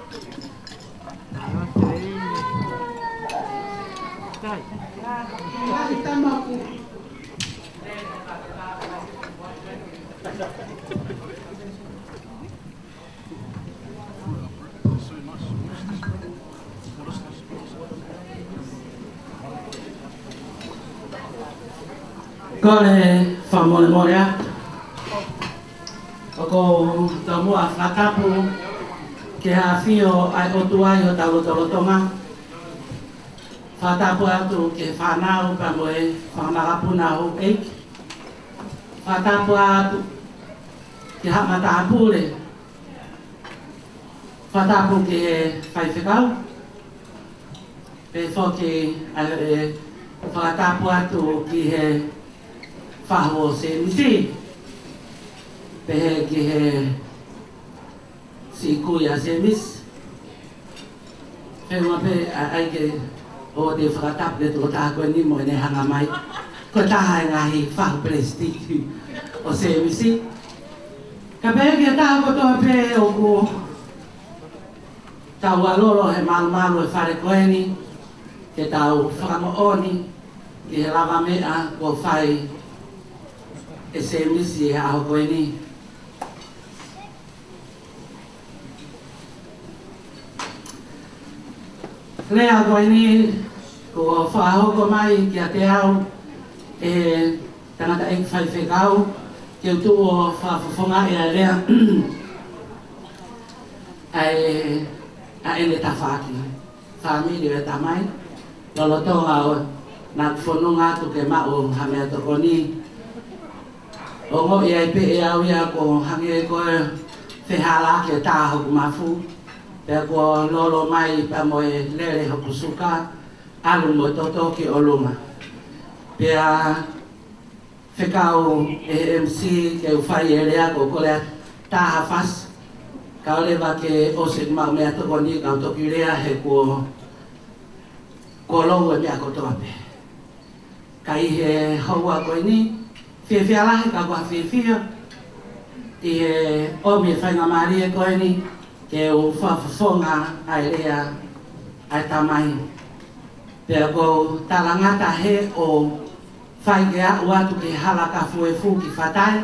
Kole fakamolemole atu. ʻOku ou tomuʻa fakatapu ki he ʻafio ʻa e ʻOtua ʻi hotau lotolotonga. Fakatapu atu ki he fānau pea mo e fanga makapuna houʻeiki. Fakatapu atu ki haʻa matāpule. Fakatapu ki he faifekau. Pehē foki ʻa e fakatapu atu ki he fahu ʻo Semisi. Pehē ki he siʻi kui ʻa Semisi. Pehē ua pē ʻa, ʻai ke ʻoua te u fakatapu ki he tokotaha ko eni mo ʻene hanga mai ko e taha e ngaahi fahu palesitiki ʻo Semisi. Ka pehē ki he taha kotoa pē ʻoku tau ʻalolo he malumalu e fale ko eni, ke tau fakamoʻoni ki he lavameʻa kuo fai ʻe Semisi he ʻaho ko eni. Lea ko eni kuo fakahoko mai kiate au ʻe he tangataʻeiki faifekau, ke u tuʻu ʻo fakafofongaʻi ʻa e lea ʻa e, ʻa ʻene tafaʻaki fāmili ʻo e tamai, lolotonga ʻo naʻa ku fononga atu ke maʻu ha meʻatokoni. Ongoʻi ai pē ʻe au ia kuo hangē ko e fehālaaki e tā hoku mafu, pea kuo lolo mai pea mo e lele hoku suka, ʻalu mo e toto ki ʻolunga. Pea fekau ʻe he M C ke u fai e lea, ko e kole atu ha fasi, kae ʻoua leva ke ʻosi ʻeku maʻu meʻatokoni ka u toki lea he kuo, kuo lou e meʻa kotoa pē. Ka ʻi he houa ko eni, fiefia lahi ka ʻoku ou fiefia ʻi he ʻomi e faingamālie ko eni ke u fakafofonga ʻa e lea ʻa e tamai. Pea ʻoku ou talangata he ʻo fai ke aʻu atu ki he hala kafuefu ki Fatai,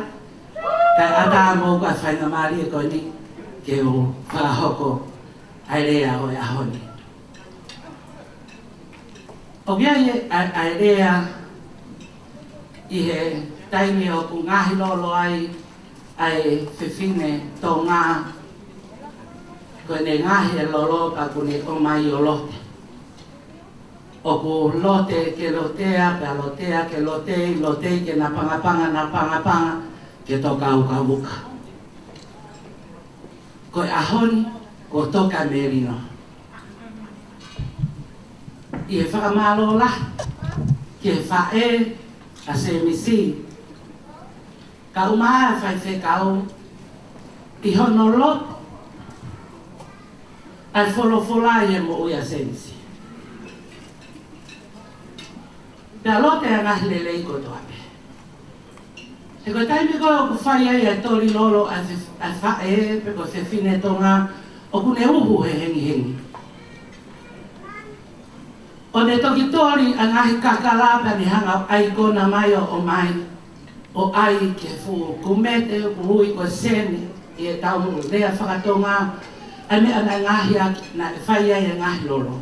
kae ʻatā mo au ʻa e faingamālie ko eni ke u fakahoko ʻa e lea ʻo e ʻaho ni. ʻOku ʻi ai ʻa, ʻa e lea ʻi he taimi ʻoku ngaohi lolo ai ʻa e fefine Tonga, ko ʻene ngaohi e lolo pea ʻoku ne ʻomai ʻo lote. ʻOku lote ke lotea, pea lotea ke lotei, lotei ke napangapanga, napangapanga ke tokaukauʻuka. Ko e ʻaho ni, kuo toka e melino. ʻI he fakamālō lahi ki he faʻē ʻa Semisi, kae ʻumaʻā e faifekau ʻi hono lotu ʻa e folofola ʻi he moʻui ʻa Semisi. Pea lote ʻa e ngaahi lelei kotoa pē. He ko e taimi ko ē ʻoku fai ai ʻa e toli lolo ʻa e fe-, ʻa e faʻē pe ko e fefine Tonga, ʻoku ne uhu he hengihengi. ʻO ne toki toli ʻa e ngaahi kakala pea ne hanga ʻo ʻai kona mai ʻo ʻomai, ʻo ʻai ki he fuʻu kumete ʻoku ui ko e sene ʻi heʻetau lea fakatonga, ʻa e meʻa naʻe ngaohi ʻaki, naʻe fai ai e ngaahi lolo.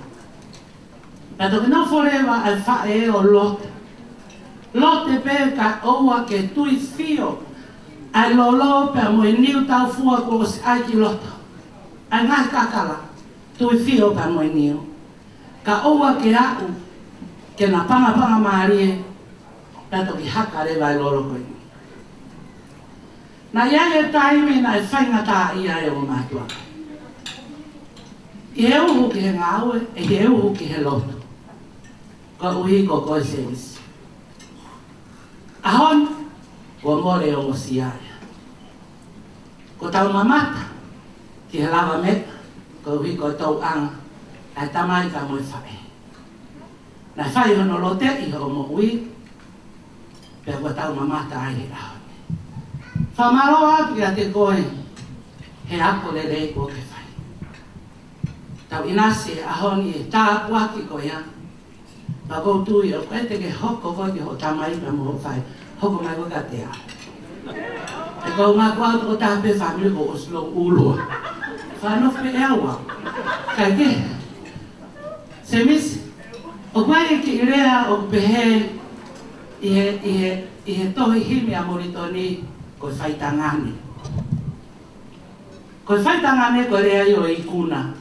Pea toki nofo leva ʻa e faʻē ʻo lote. Lote pē kae ʻoua ke tuifio ʻa e lolo pea mo e niu taufua kuo ʻosi ʻai ki loto. ʻA e ngaahi kakala. Tuifio pea mo e niu. Ka ʻoua ke aʻu ke na pangapanga mālie, pea toki haka leva e lolo ko eni. Naʻe ʻi ai e taimi naʻe faingataʻaʻia ai e ongo mātuʻa kai. ʻI he uhu ki he ngāue, ʻi he uhu ki he lotu. Koeʻuhi ko koe Semisi. ʻAho ni, kuo mole e ongosia ia. Kuo tau mamata ki he lavameʻa, koeʻuhi ko e tauʻanga ʻa e tamai pea mo e faʻē. Naʻe fai hono loteʻi hoʻo moʻui, pea kuo tau mamata ai he ʻaho ni. Fakamālō atu kiate koe he ako lelei kuo ke fai. Tau ʻinasi he ʻaho ni he tāpuaki ko ia. Pea ʻoku ou tui ʻoku ʻikai te ke hoko koe ki hoʻo tamai pea mo hoʻo faʻē. Hoko mai koe kiate au. He ko au ngā kuo au tokotaha pē fāmili kuo ʻosi lou ʻulua. Fānau pē ʻe au au. Kae kehe, Semisi, ʻoku ʻi ai e kiʻi lea ʻoku pehē ʻi he, ʻi he, ʻi he tohi himi ʻa Molitoni, ko e faitangane. Ko e faitangane ko e lea ia ʻo e ikuna.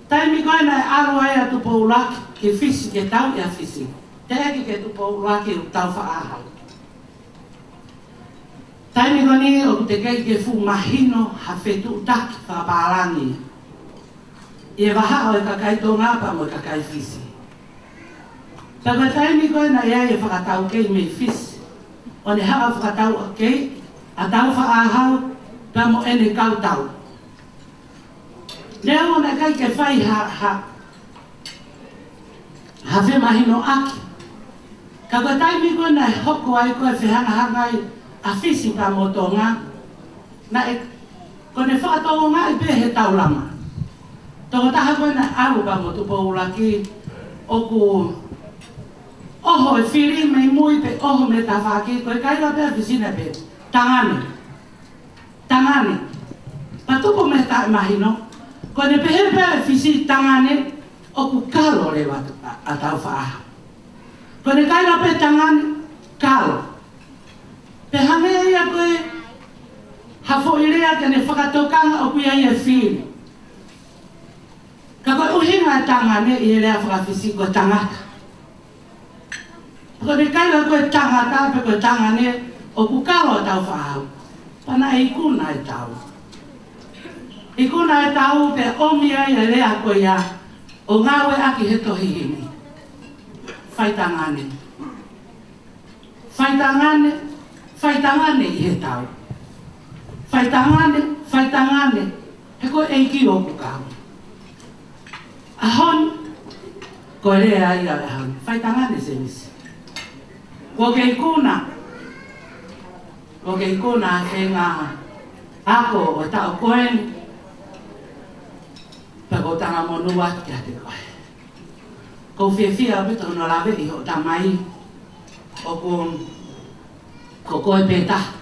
Taimi ko ē naʻe ʻalu ai ʻa Tupou ʻUluaki ki Fisi ke tauʻi ʻa Fisi, teʻeki ke Tupou ʻUluaki ʻo taufaʻāhau. Taimi ko eni ʻoku teʻeki ke fuʻu mahino ha fetuʻutaki fakapālangi ʻi he vahaʻa ʻo e kakai Tonga pea mo e kakai Fisi. Pea ko e taimi ko ē naʻe ʻi ai e fakataukei mei Fisi, ʻo ne haʻu ʻo fakataukei ʻa Taufaʻāhau pea mo ʻene kau tau. Neongo naʻe ʻikai ke fai ha, ha, ha femahinoʻaki. Ka ko e taimi ko ē naʻe hoko ai ko e fehangahangai ʻa Fisi pea mo Tonga, naʻe, ko ʻene fakatokangaʻi pē he taulama. Tokotaha ko ē naʻe ʻalu pea mo Tupou ʻUluaki, ʻoku ʻoho e fili mei mui pe ʻoho mei tafaʻaki, ko e kaila pē ʻa Fisi naʻe pehē, tangane. Tangane. Pea tupu mei he taʻemahino, ko ʻene pehē pē ʻe Fisi tangane, ʻoku kalo leva ʻa, ʻa Taufaʻāhau. Ko ʻene kaila pē tangane, kalo. Pea hangē ia ko e ha foʻi lea ke ne fakatokanga ʻoku ʻi ai e fili. Ka ko e ʻuhinga e tangane ʻi he lea faka-Fisi ko e tangata. Ko ʻene kaila ko e tangata pe ko e tangane, ʻoku kalo ʻa Taufaʻāhau. Pea naʻe ikuna e tau. Ikuna e tau pea ʻomi ai e lea ko ia ʻo ngāueʻaki he tohi himi. Faitangane. Faitangane, faitangane ʻi he tau. Faitangane, faitangane, he ko e ʻEiki ʻoku kau. ʻAho ni, ko e lea ia ʻo e ʻaho ni, faitangane Semisi. Kuo ke ikuna, kuo ke ikuna he ngaahi ako ʻo e taʻu ko eni, pea ʻoku ou talamonū atu kiate koe. ʻOku ou fiefia ʻaupito hono laveʻi hoʻo tamai, ʻoku, ko koe pē taha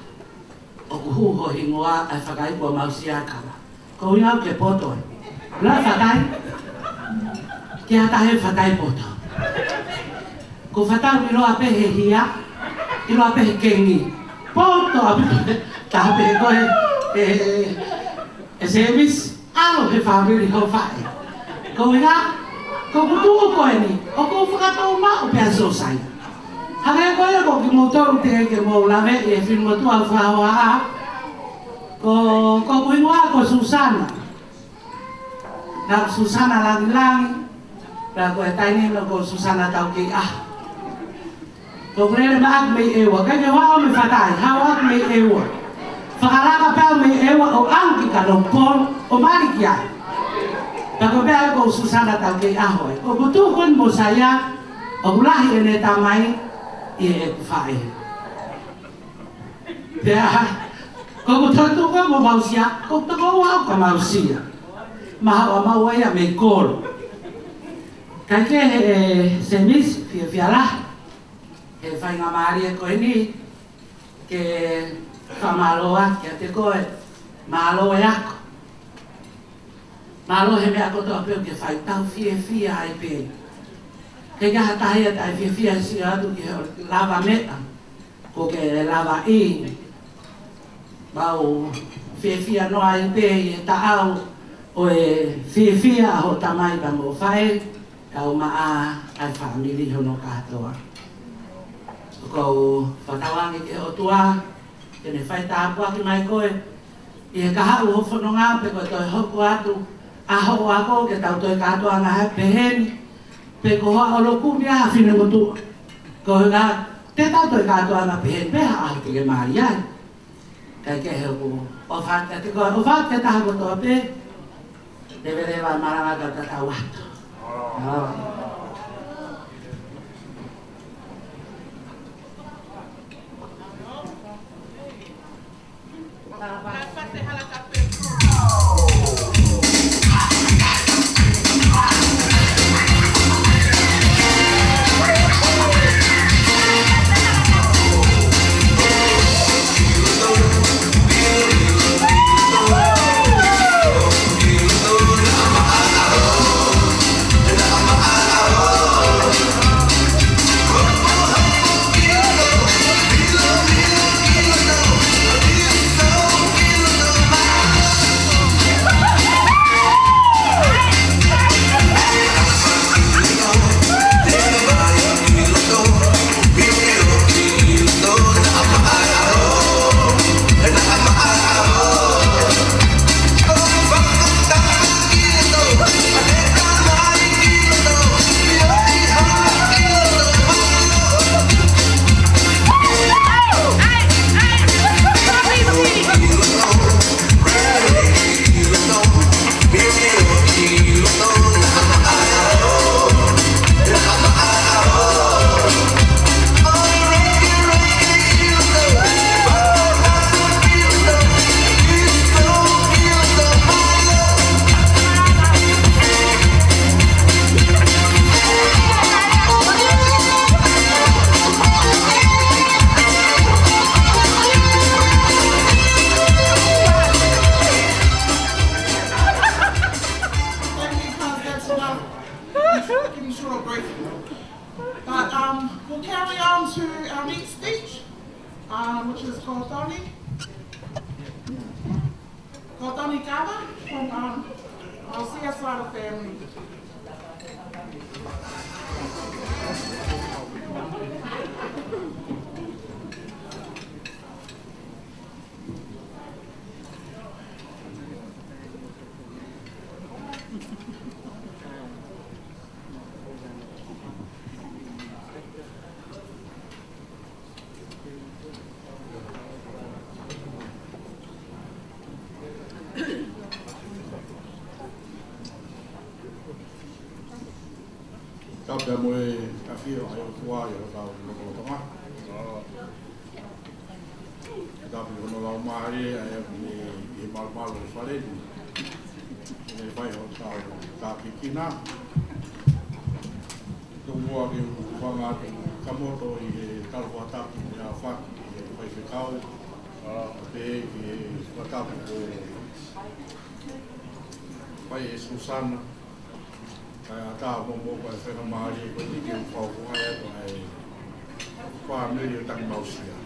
ʻoku hū ho hingoa ʻa e fakaiku ʻo Mausia Kava. Ko ia ke poto ē. Lā fatai. Ke ata he fatai poto. Ko fatai ʻiloa pē he hia, ʻiloa pē he kengi. Poto ʻaupito, taha pē ko ē, ē, ē, ē Semisi. ʻAlu he fāmili ho faʻē. Ko ia, ko ʻeku tuʻu ko eni, ʻoku ou fakatou maʻu pē ʻa Sosai. Hangē ko ia ko kimoutolu teʻeki ke mou laveʻi e fili motuʻa ʻoku ou fakahohaʻa. Ko, ko ʻeku hingoa ko Susana. Naʻa ku Susana Langilangi, pea ko e taimi ni ko Susana Taukeiʻaho. Ko ʻeku lele maʻaku mei ʻEua, ʻikai ke u haʻu mei Fatai, haʻu ʻaku mei ʻEua. Fakalaka pē au mei ʻEua ʻo ʻalu ki Kanokupolu, ʻo mali ki ai. Pea ko e meʻa ko Susana Taukeiʻaho ē. Ko ʻeku tuʻu ko eni mo Saia, ʻoku lahi ʻene tamai ʻi heʻeku faʻē. Pea, ko ʻeku tuʻu ko ē mo Mausia, ko ʻeku tokoua au kia Mausia. Mahalo ʻoku maʻu ia mei kolo. Kae kehe, ē, Semisi, fiefia lahi he faingamālie ko eni ke fakamālō atu kiate koe, mālō e ako. Mālō he meʻa kotoa pē ʻoku ke fai, tau fiefia ai pē. Ke ʻikai ha taha ia taʻe fiefia he sio atu ki he lavameʻa kuo ke lavaʻi. Mau fiefia noa ai pē ʻi he taʻau ʻo e fiefia ʻa hoʻo tamai pea mo e faʻē, kae ʻumaʻā ʻa e fāmili hono kātoa. ʻOku ou fakatauange ki he ʻOtua ke ne fai tāpuaki mai koe ʻi he kahaʻu hoʻo fononga, pe ko e toe hoko atu ʻa hoʻo ako ke tau toe kātoanga he pehē ni, pe ko hoʻo ʻalu ʻo kumi ʻa e finemotuʻa. Ko e ngaahi, te tau toe kātoanga pehē ni pē ha ʻaho te ke mali ai. Kae kehe, ʻoku ou ʻofa atu kiate koe, ʻofa atu ki he taha kotoa pē. Leveleva e malanga kae tatau atu. ʻAo. Thank you, cuz. That's enough. Give me short break. But, um, we'll carry on to our next speech, um, which is Kotoni. Kotoni Kava from, um, our C S I family. Tapu mo e ʻafio ʻa e ʻOtua ʻi hotau lotolotonga. Tapu ki hono laumālie ʻa e ʻi he malumalu ʻo e fale ni. ʻE fai hotau tākiekina. Tomuʻa ke u hūfanga atu ʻi he kau motu ʻi he tala fakatapu mo e ʻafaki ʻi he faifekau. Pea ki he fakatapu ko Faifekau Susana. Kae ʻatā mo mo ko e faingamālie ko eni ke u fakahoko atu ʻa e fāmili ʻo Tangimausia.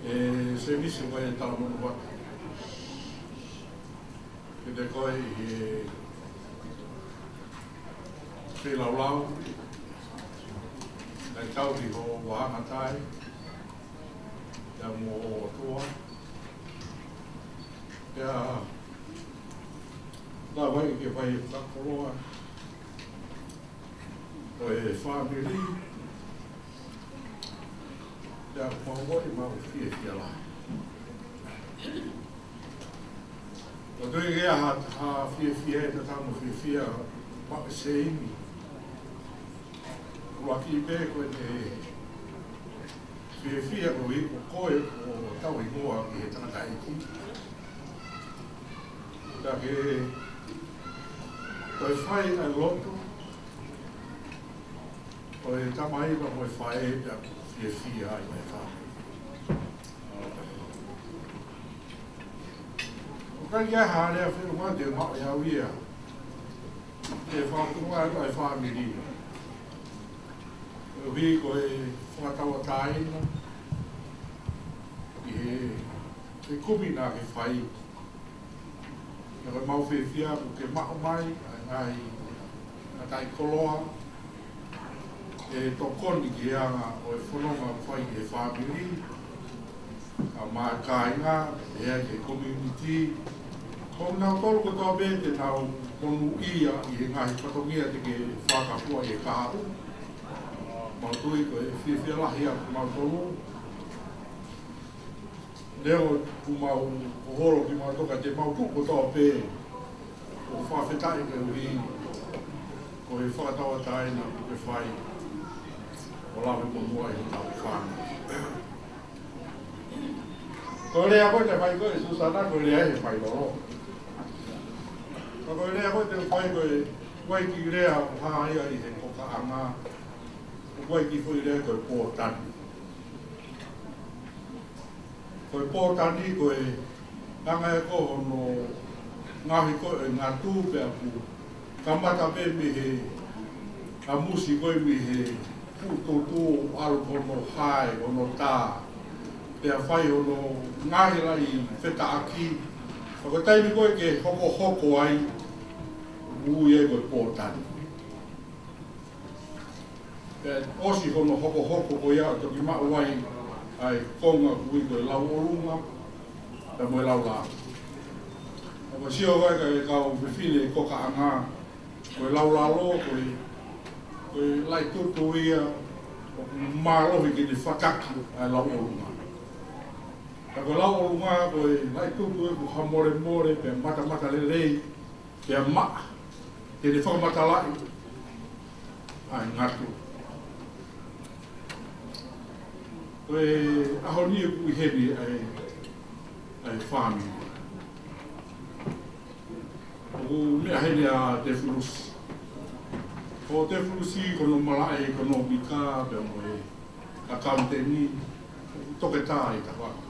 ʻE, sēvisi ko e talamonū atu kiate koe ʻi he feilaulau, kae kau ki hoʻo vahanga tai, pea mo ho ʻOtua. Pea lava ai ke fai fakakoloa ʻo e fāmili. Pea ko e moʻoni mau fiefia lahi. ʻOku ʻikai ha, ha fiefia ʻe tatau mo e fiefia maʻu ʻe Seini. ʻUluaki pē ko ʻene fiefia koeʻuhi ko koe ʻoku tau hingoa ki he tangataʻeiki. Ka ke toe fai ʻa e lotu ʻo e tamai pea mo e faʻē, pea fiefia ai mo e fāmili. ʻOku ʻikai ha lea feʻunga te u maʻu ʻe au ia ke fakatuma ai ʻa e fāmili. Koeʻuhi ko e fakatauʻatāina ʻi he He kumi naʻa ke fai. Pea ko e mau fiefia kuo ke maʻu mai ʻa e ngaahi ngataʻi koloa ke tokoni ki he anga ʻo e fononga ʻoku fai ʻe he fāmili, ʻa e kāinga, ʻa e community. Ko kinautolu kotoa pē te nau monūʻia ʻi he ngaahi fatongia te ke fakafua ʻi he kahaʻu. Mau tui ko e fiefia lahi ʻa kimautolu. Leo ʻoku mau ʻoholo kimautolu ka te mau tuʻu kotoa pē ʻo fakafetaʻi koeʻuhi ko e fakatauʻatāina kuo ke fai ʻo lave mo muʻa ʻi hotau fānau. Ko e lea ko ē te fai ko ē Susana, ko e lea he fai lolo. Ka ko e lea ko ē te fai ko e ʻoku ʻikai ke lea ʻo hā ia ʻi he kokaʻanga, ʻoku ʻikai ke foʻi lea ko e pōtani. Ko e pōtani ko e anga ē ko hono ngaohi ko ē ngatu pea ʻoku kamata pē mei he ʻamusi ko ē mei he fuʻu tūtū ʻo ʻalu hono hae, hono tā. Pea fai hono ngaahi laʻi fetaʻaki. Ka ko e taimi ko ē ke hokohoko ai, ui ai ko e pōtani. Pea ʻosi hono hokohoko ko ia ʻo toki maʻu ai ʻa e konga ʻoku ui ko e lauʻolunga, pea mo e laulalo. Ka ko e sio ko ē ʻa e kau fefine kokaʻanga, ko e laulalo, ko e, ko e laʻi tūtū ia ʻoku mālohi ke ne fataki ʻa e lauʻolunga. Ka ko e lauʻolunga, ko e laʻi tūtū ia ʻoku hamolemole, pea matamatalelei, pea maʻa, te ne fakamatalaʻi ʻa e ngatu. Ko e ʻaho ni ʻoku ʻi heni ʻa e, ʻa e fāmili. ʻOku meʻa heni ʻa Tefulusi. Ko Tefulusi ko hono malaʻe ʻekonōmika pea mo e ʻakauniteni, toketā ʻi he tafaʻaki.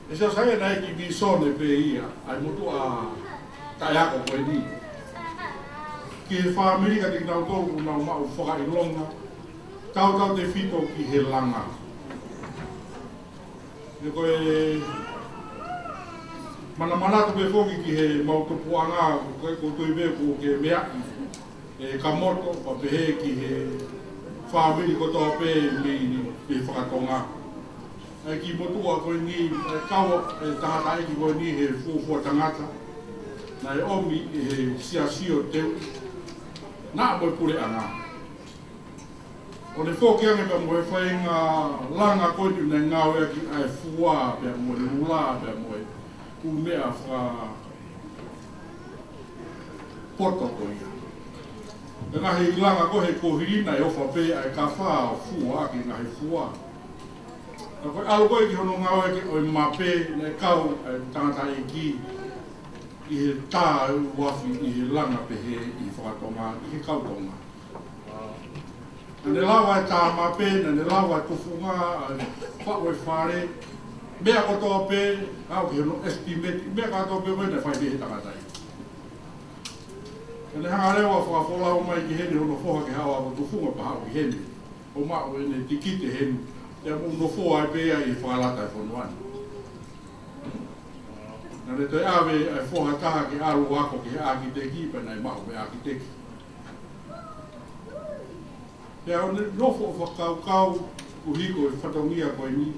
ʻE Siosaia naʻe ʻi ai e vīsone pē ia, ʻa e motuʻa taʻeako ko eni. Ki he fāmili ka te kinautolu ʻoku nau maʻu fakaʻilonga, tautautefito ki he langa. Pea ko e manamanatu pē foki ki he mau tupuʻanga, ko e ʻoku ou tui pē ʻoku ke meaʻi ʻe Kamoto, pea pehē ki he fāmili kotoa pē mei, mei fakatonga. ʻA e kiʻi motuʻa ko eni, ʻa e kau ʻa e tangataʻeiki ko eni he fuofua tangata naʻe ʻomi ʻe he siasi ʻo Teu, naʻa mo e puleʻanga. ʻO ne foki ange pea mo e faʻahinga langa ko eni naʻe ngāueʻaki ʻa e fua, pea mo e lula, pea mo e ʻū meʻa fakapoto ko ia. Ko e ngaahi langa ko ē he kuohili naʻe ʻofa pē ʻa e kafa ʻo fua ki he ngaahi fua. Ka ko e ʻalu ko ē ki hono ngāueʻaki ʻo e mape, naʻe kau ʻa e tangataʻeiki ʻi he tā ʻe ua afe ʻi he langa pehē ʻi fakatonga, ʻi he kau Tonga. Naʻa ne lava e tā mape, naʻa ne lava e tufunga, ʻa e faʻu e fale, meʻa kotoa pē, ʻalu ki hono estimate, meʻa kotoa pē ko ē naʻe fai pē ʻe he tangataʻeiki. Naʻa ne hanga leva ʻo fakafolau mai ki heni hono foha ke haʻu ʻo ako tufunga pea haʻu ki heni. ʻO maʻu ʻene tikite heni, pea mo hono foha ai pē ia ʻi he fakalata e fonua ni. Naʻa ne toe ʻave ʻa e foha ʻe taha ke ʻalu ʻo ako ki he ʻākiteki, pea naʻe maʻu ʻe he ʻākiteki. Pea ʻo ne nofo ʻo fakakaukau, ʻuhi ko e fatongia ko eni.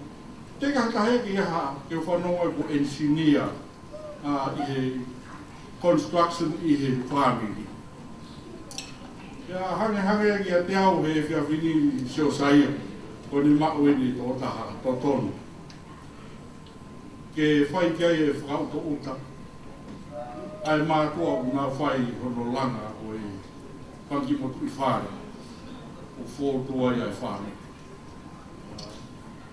Teʻeki ke taha ke ʻi ai ha, ke fanongo ai ko e engineer, ʻa, ʻi he construction ʻi he fāmili. Pea hangehangē kiate au he efiafi ni Siosaia, ko ʻene maʻu ʻene tokotaha totonu. Ke fai ki ai e fakaʻutoʻuta ʻa e mātuʻa ʻoku nau fai hono langa ʻo e fanga kiʻi motuʻi fale ʻoku fokotuʻu ai ʻa e fāmili.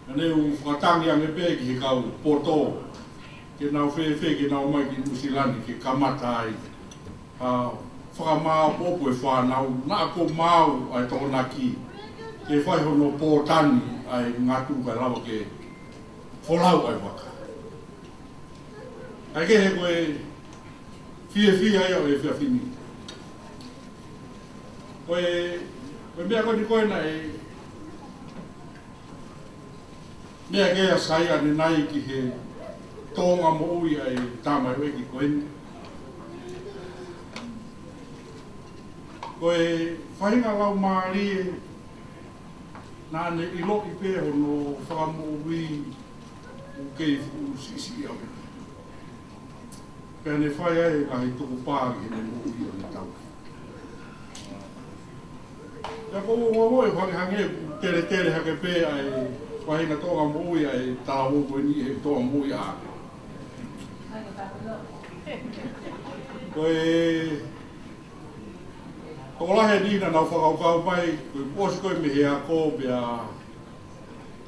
Naʻa ne u fakatangi ange pē ki he kau poto ke nau fēfē ke nau mai ki Nuʻusila ni ke kamata ai ʻa e fakamāʻopoʻopo e fānau, naʻa ko e maau ʻa e Tokonaki ke fai hono pōtani ʻa e ngatu kae lava ke folau ʻa e vaka. ʻA ia ko e fiefia ia ʻo e efiafi ni. Ko e, ko e meʻa ko eni ko ē naʻe Meʻa ke ʻasi ai ʻanenai ki he tōʻonga moʻui ʻa e tamaioʻeiki ko eni. Ko e faʻahinga laumālie naʻa ne ʻiloʻi pē hono fakamoʻui ʻoku kei fuʻu siʻisiʻi ʻaupito. Pea ne fai ai e ngaahi tukupā ki heʻene moʻui ʻo ne tau. Pea ko u ongoʻi hangehangē ʻoku teletele hake pē ʻa e faʻahinga tōʻonga moʻui ʻa e talavou ko eni he tōʻonga moʻui ʻa. Ko e tokolahi e niʻihi naʻa nau fakakaukau mai, ko e ʻosi ko ē mei he ako pea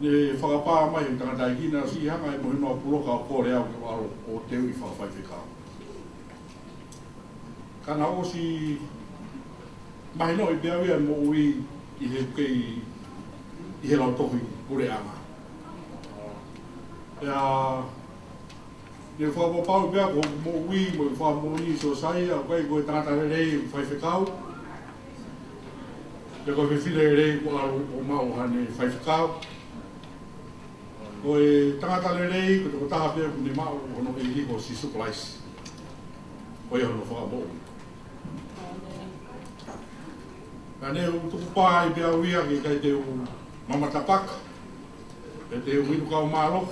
ne fakapā mai he tangataʻeiki naʻe ʻosi hanga ʻe he mahino ʻa Puloka ʻo kole au ke u ʻalu ʻo teuʻi fakafaifekau. Ka naʻe ʻosi mahinoʻi pē au ia e moʻui ʻi he kei, ʻi he lautohi puleʻanga. Pea ne u fakapapauʻi pē au ko hoku moʻui mo e fakamoʻoni Siosaia, ʻoku ʻikai ko e tangata lelei ʻoku faifekau. Pea ko e fefine lelei ʻoku ʻalu ʻo maʻu haʻane faifekau. Ko e tangata lelei ko e tokotaha pē ʻoku ne maʻu hono ʻEiki ko Sīsū Kalaisi. Ko ia hono fakamoʻui. Ka ne u tukupā ai pē au ia ke ʻikai te u mamata paka, pe te u inu kau mālohi.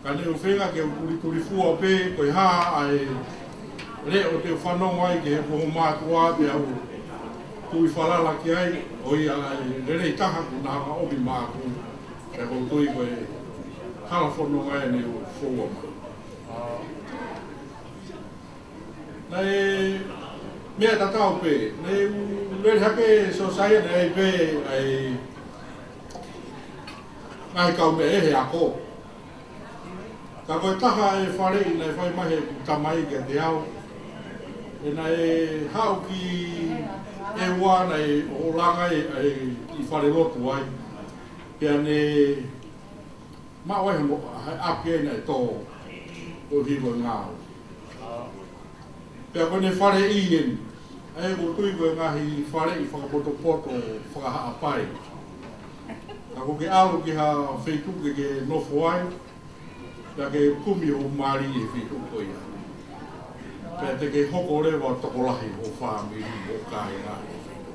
Ka ne u feinga ke u tulitulifua pē ko e hā ʻa e leʻo te u fanongo ai ki heʻeku ongo mātuʻa pea u tui falala ki ai, ʻo ia ʻa e lelei taha kuo na hanga ʻomi maʻaku, pea ʻoku ou tui ko e hala fononga eni ʻoku foua mai. Naʻe meʻa tatau pē, naʻe u lele hake Siosaia naʻe ʻi ai pē ʻa e ngaahi kaumeʻa he ako. Ka ko e taha e faleʻi naʻe fai mai heʻeku tamai kiate au, ʻe naʻe haʻu ki ʻEua naʻe ʻo langa ai ʻa e kiʻi falelotu ai. Pea ne maʻu ai hono, ʻa e ʻapi ai naʻe tō, ʻo hilo ngāue. Pea ko ʻene faleʻi eni, ʻa ia ʻoku ou tui ko e ngaahi faleʻi fakapotopoto faka-Haʻapai. Ka ʻoku ke ʻalu ki ha feituʻu ke ke nofo ai, pea ke kumi hoʻo mali he feituʻu ko ia. Pea te ke hoko leva ʻo tokolahi hoʻo fāmili mo e kāinga he feituʻu.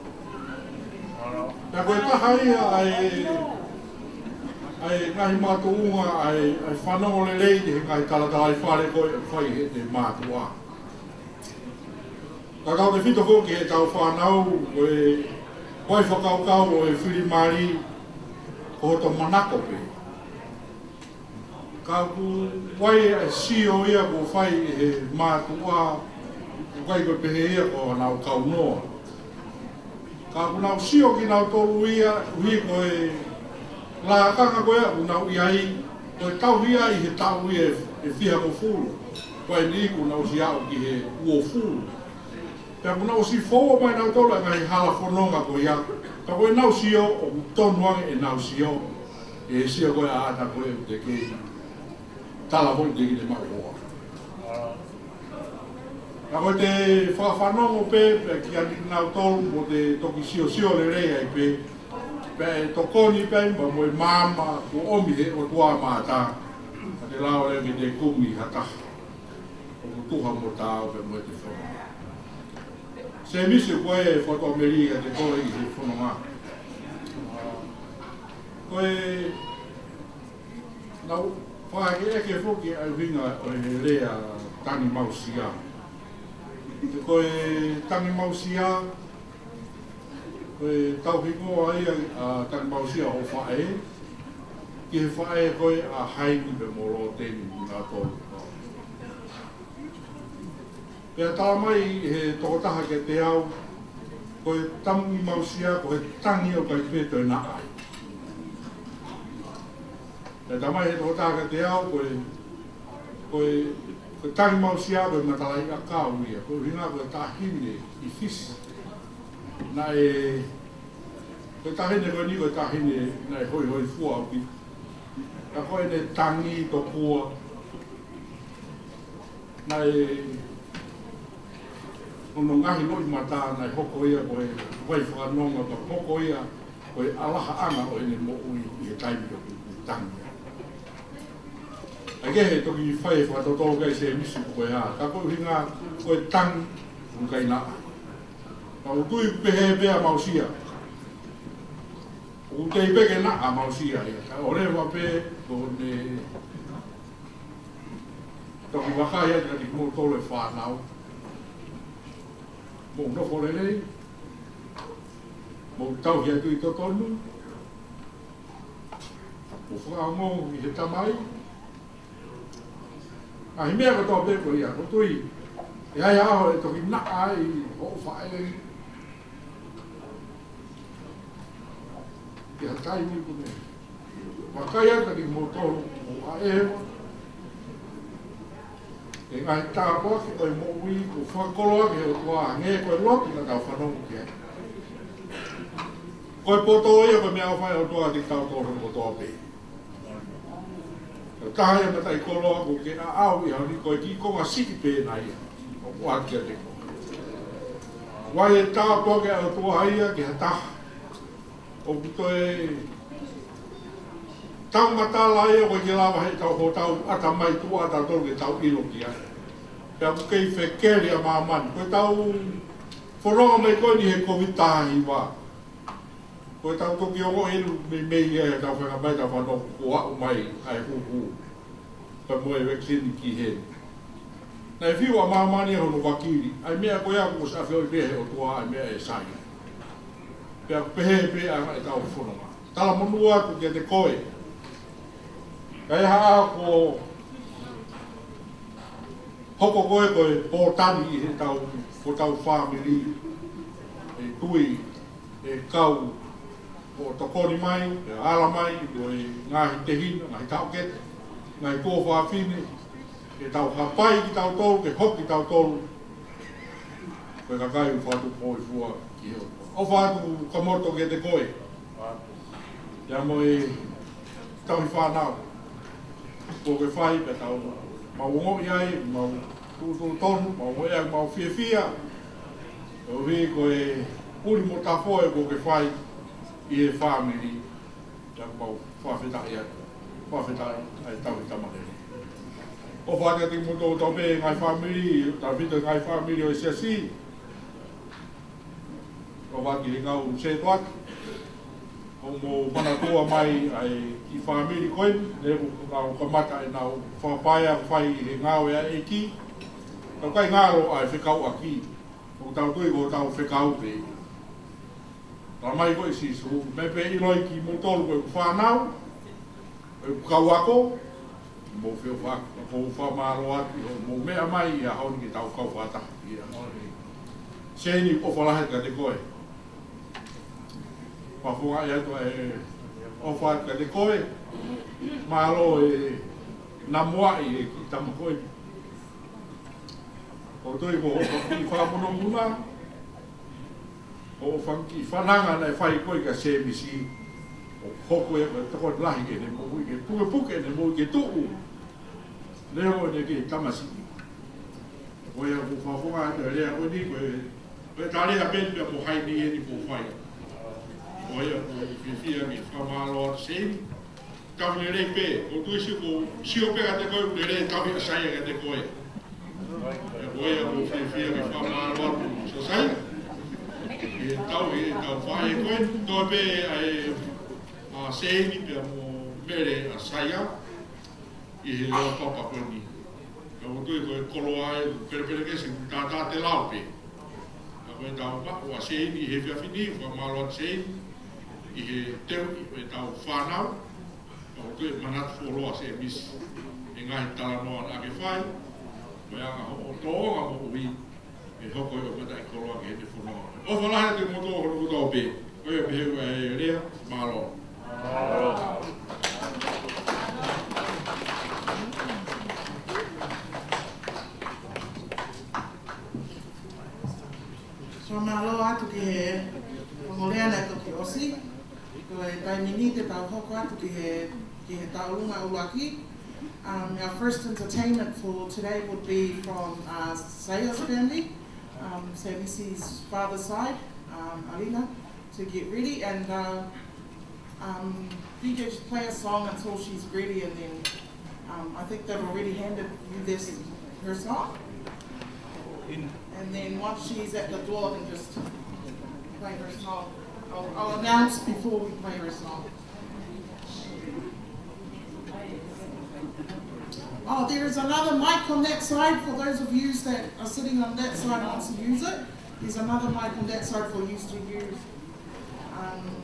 Pea ko e taha ia ʻa e, ʻa e ngaahi makatuʻunga ʻa e, ʻa e fanongo lelei ki he ngaahi talatalaifale ko ē ʻoku fai ʻe heʻete mātuʻa. Ka tautefito foki ki heʻetau fānau, ko e, ko e fakakaukau ʻo e fili mali ko hoto manako pē. Ka ʻoku ʻi ai e sio ia kuo fai ʻe he mātuʻa, ʻoku ʻikai ko e pehē ia ko honau kaunoa. Ka ʻoku nau sio kinautolu ia, ʻuhi ko e lakanga ko ia ʻoku nau ʻi ai, ko e tauhi ia ʻi he taʻu ia ʻe, ʻe fihangofulu. Ko eni kuo nau ʻosi aʻu ki he uofulu. Pea kuo nau ʻosi foua mai nautolu e ngaahi hala fononga ko ia. Ka ko ʻenau sio, ʻoku tonu ange ʻenau sio ʻi he sio ko ē ʻa ʻata ko ē ʻoku te kei talavou te kei maʻu hoa. Ka ko ʻete fakafanongo pē, pea kia kinautolu mo te toki siosio lelei ai pē, pea ʻe tokoni pē ai mo e maama kuo ʻomi ʻe he ʻOtua maʻata. Ka te lava leva ke te kumi ha taha ʻoku tuha mo taau pē mo ʻete fononga. Sēmisi, ko e foto ʻAmelika te koe ʻi he fononga. Ko e nau fakaʻekeʻeke foki ʻa e ʻuhinga ʻo e lea tangimausia. Ko e tangimausia, ko e tauhingoa ia ʻa tangimausia ʻo faʻē, ki he faʻē ko ē ʻa Haini pea mo Lōteni nautolu. Pea tala mai ʻe he tokotaha kiate au, ko e tangimausia, ko e tangi ʻoku ʻikai pē toe naʻa ai. Pea tala mai ʻe he tokotaha kiate au, ko e, ko e, ko e tangimausia, ko e matalaʻiʻakau ia, ko e ʻuhinga ko e taʻahine ʻi Fisi. Naʻe, ko e taʻahine ko eni, ko e taʻahine naʻe hoihoifua ʻaupito. Ka ko ʻene tangi tokua, naʻe, hono ngaahi loʻimata naʻe hoko ia ko e vai fakanonga, ka hoko ia ko e ʻalahaʻanga ʻo ʻene moʻui ʻi he taimi ko ē. tangi. ʻAi ke he toki fai e fakatotolo ki ai Sēmisi ko e hā. Ka ko e ʻuhinga ko e tangi ʻoku ʻikai naʻa. Ka ʻoku ou tui pehē pē ʻa Mausia. ʻOku tei pē ke naʻa Mausia ia. Ka ʻoku leva pē ko ʻene toki vakai atu kiate kimoutolu e fānau. Mou nofo lelei. Mou tauhi atu ʻi totonu. Mou fakaongo ʻi he Tamai. ʻA e meʻa kotoa pē ko ia, ʻoku ou tui. ʻE ʻi ai ha ʻaho ʻe toki naʻa ai hoʻo faʻē. ʻI ha taimi ʻoku ne vakai atu kiate kimoutolu, ʻo ʻai ʻe he ngaahi tāpuaki ʻo e moʻui kuo fakakoloa ʻe he ʻOtua, hangē ko e lotu naʻa tau fanongo ki ai. Ko e poto ia ko e meʻaʻofa ʻa e ʻOtua kiate kitautolu kotoa pē. Ko e taha ia e mataʻikoloa ʻoku ke ʻaʻau ʻi he ʻaho ni, ko e kiʻi konga siʻi pē ʻena ia. ʻOku ʻoatu kiate koe. ʻOku ʻi ai e tāpuaki ʻa e ʻOtua ia ki ha taha ʻoku toe taumatala ia ʻoku ʻikai ke lava heʻetau hotau ʻatamai tuʻa ʻatautolu ke tau ʻilo ki ai. Pea ʻoku kei fekeli ʻa māmani. Ko ʻetau fononga mai ko eni he Kōviti taha hiva. Ko ʻetau toki ongoʻi ʻe meimei ia ʻetau feinga mai ʻetau fanongo kuo aʻu mai ʻa e huhu. Pea mo e vaccine ki heni. Naʻe fiu ʻa māmani ʻa hono vakili. ʻA e meʻa ko ia kuo ʻosi ʻafioʻi pē ʻe he ʻOtua ʻa e meʻa ʻe sai. Pea ʻoku pehē pē ʻa ʻetau fononga. Talamonū atu kiate koe. Ka ʻi ha ʻaho kuo hoko koe ko e pōtani ʻi heʻetau, ko hotau fāmili, ʻe tui, ʻe kau, ʻo tokoni mai, ʻe ala mai, ko e ngaahi tehina, ngaahi taʻokete, ngaahi tuofāfine, ke tau hapai kitautolu, ke hoko kitautolu ko e kakai ʻoku fakatupu hōifua ki he ʻOtua. ʻOfa atu Kamoto kiate koe. Pea mo e tauhi fānau. Kuo ke fai pea tau mau ongoʻi ai, mau tuʻutuʻu tonu, mau ongoʻi ai, mau fiefia. Koeʻuhi ko e puli mo tafoe kuo ke fai ʻi he fāmili. Pea mau fakafetaʻi atu. Fakafetaʻi ʻa e tauhi tamalele. ʻOfa atu kiate kimoutolu kotoa pē ngaahi fāmili, tautefito ngaahi fāmili ʻo e siasi. ʻOfa atu ki he ngāue ʻoku sētuata. ʻOku mou manatua mai ʻa e kiʻi fāmili ko eni, ne ʻoku nau kamata ʻenau fakapaea fai he ngāue ʻa e ʻEiki. Tau ʻikai ngalo ʻa e fekauʻaki. ʻOku tau tui ko hotau fekau pē. Talamai ko ē ʻe Sīsū, meʻa pē ʻe ʻiloʻi kimoutolu ko ʻeku fānau, ko ʻeku kau ako, mou feʻofaʻaki, ʻoku ou fakamālō atu, mou meʻa mai ʻi he ʻaho ni ke tau kau fakataha. ʻIa. Seini, ʻofa lahi kiate koe. Fakafofongaʻi atu ʻa e ʻofa kiate koe, mālō e namuaʻi e kiʻi tama ko ē. ʻOku ou tui ko hoʻo kiʻi fakamonumonu, ko hoʻo kiʻi fananga naʻe fai ko ē kia Sēmisi, ʻoku hoko ia ko e tokoni lahi ki heʻene moʻui, ke pukepuke ʻene moʻui ke tuʻu. Leo ʻene kiʻi tamasiʻi. Ko ia ʻoku fakafofonga atu e lea ko eni, ko e, ko e tali a peni pea mo hai ni eni kuo fai. Ko ia ʻoku ou fiefia ke fakamālō atu Seini. Tauhi lelei pē, ʻoku ou tui ʻoku sio pē kiate koe, lelei tauhi ʻa Saia kiate koe. Pea ko ia ʻoku ou fiefia ke fakamālō atu kia Saia. Ke tauhi ʻetau faʻē ko ē, toe pē ʻa e, ʻa Seini pea mo Mele ʻa Saia. ʻI he leʻo papa ko eni. Ka ʻoku ou tui ko e koloa ē, pelepelekesi, tātā te lao pē. Ka ko ʻetau maʻu ʻa Seini he efiafi ni, fakamālō atu Seini, ʻi he teuʻi ʻo ʻetau fānau, ka ʻoku ou tui ʻe manatu fuoloa Sēmisi, ʻi he ngaahi talanoa naʻa ke fai, mo e anga hoʻo tōʻonga moʻui, ʻe hoko ʻo mataʻikoloa ki heʻene fononga. ʻOfa lahi atu kimoutolu hono kotoa pē. Ko ia pē ʻa e lea, mālō. Fakamālō atu ki he ongo lea naʻe toki ʻosi. Ko e taimi ni te tau hoko atu ki he, ki he tauʻolunga ʻuluaki. Um, our first entertainment for today would be from, uh, Saia's family, um, Sēmisi's father's side, um, ʻAlina, to get ready. And, uh, um, D J, just play a song until she's ready, and then, um, I think they've already handed you this, her song. And then once she's at the door, then just play her song. I'll, I'll announce before we play her song. Oh, there is another mic on that side for those of you that are sitting on that side wants to use it. There's another mic on that side for you to use. Um,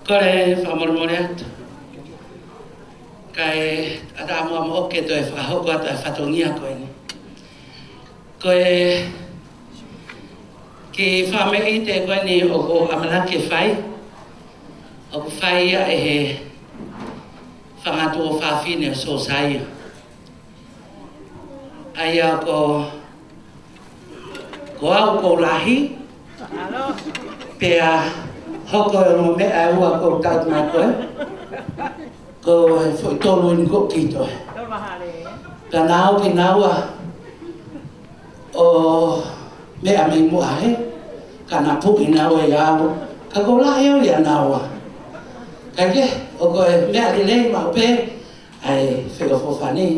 Kole fakamolemole atu. Kae ʻatā muʻa moʻoku ke toe fakahoko atu ʻa e fatongia ko eni. Ko e kiʻi fakameʻite ko eni ʻoku ou ʻamanaki ke fai, ʻoku fai ia ʻe he fanga tuofāfine ʻo Siosaia. ʻA ia ko, ko au ʻoku ou lahi, pea hoko e ongo meʻa ʻe ua ʻoku ou tauhi mai ko e, ko e foʻi tolu eni ʻoku ou kito. Pea naʻa ku ʻi naua ʻo meʻa mei muʻa he, ka naʻa ku ʻi naua ʻi au, ka ʻoku ou lahi au ʻia naua. Kae kehe, ʻoku ou meʻa lelei maʻu pē ʻa e fekau fofani,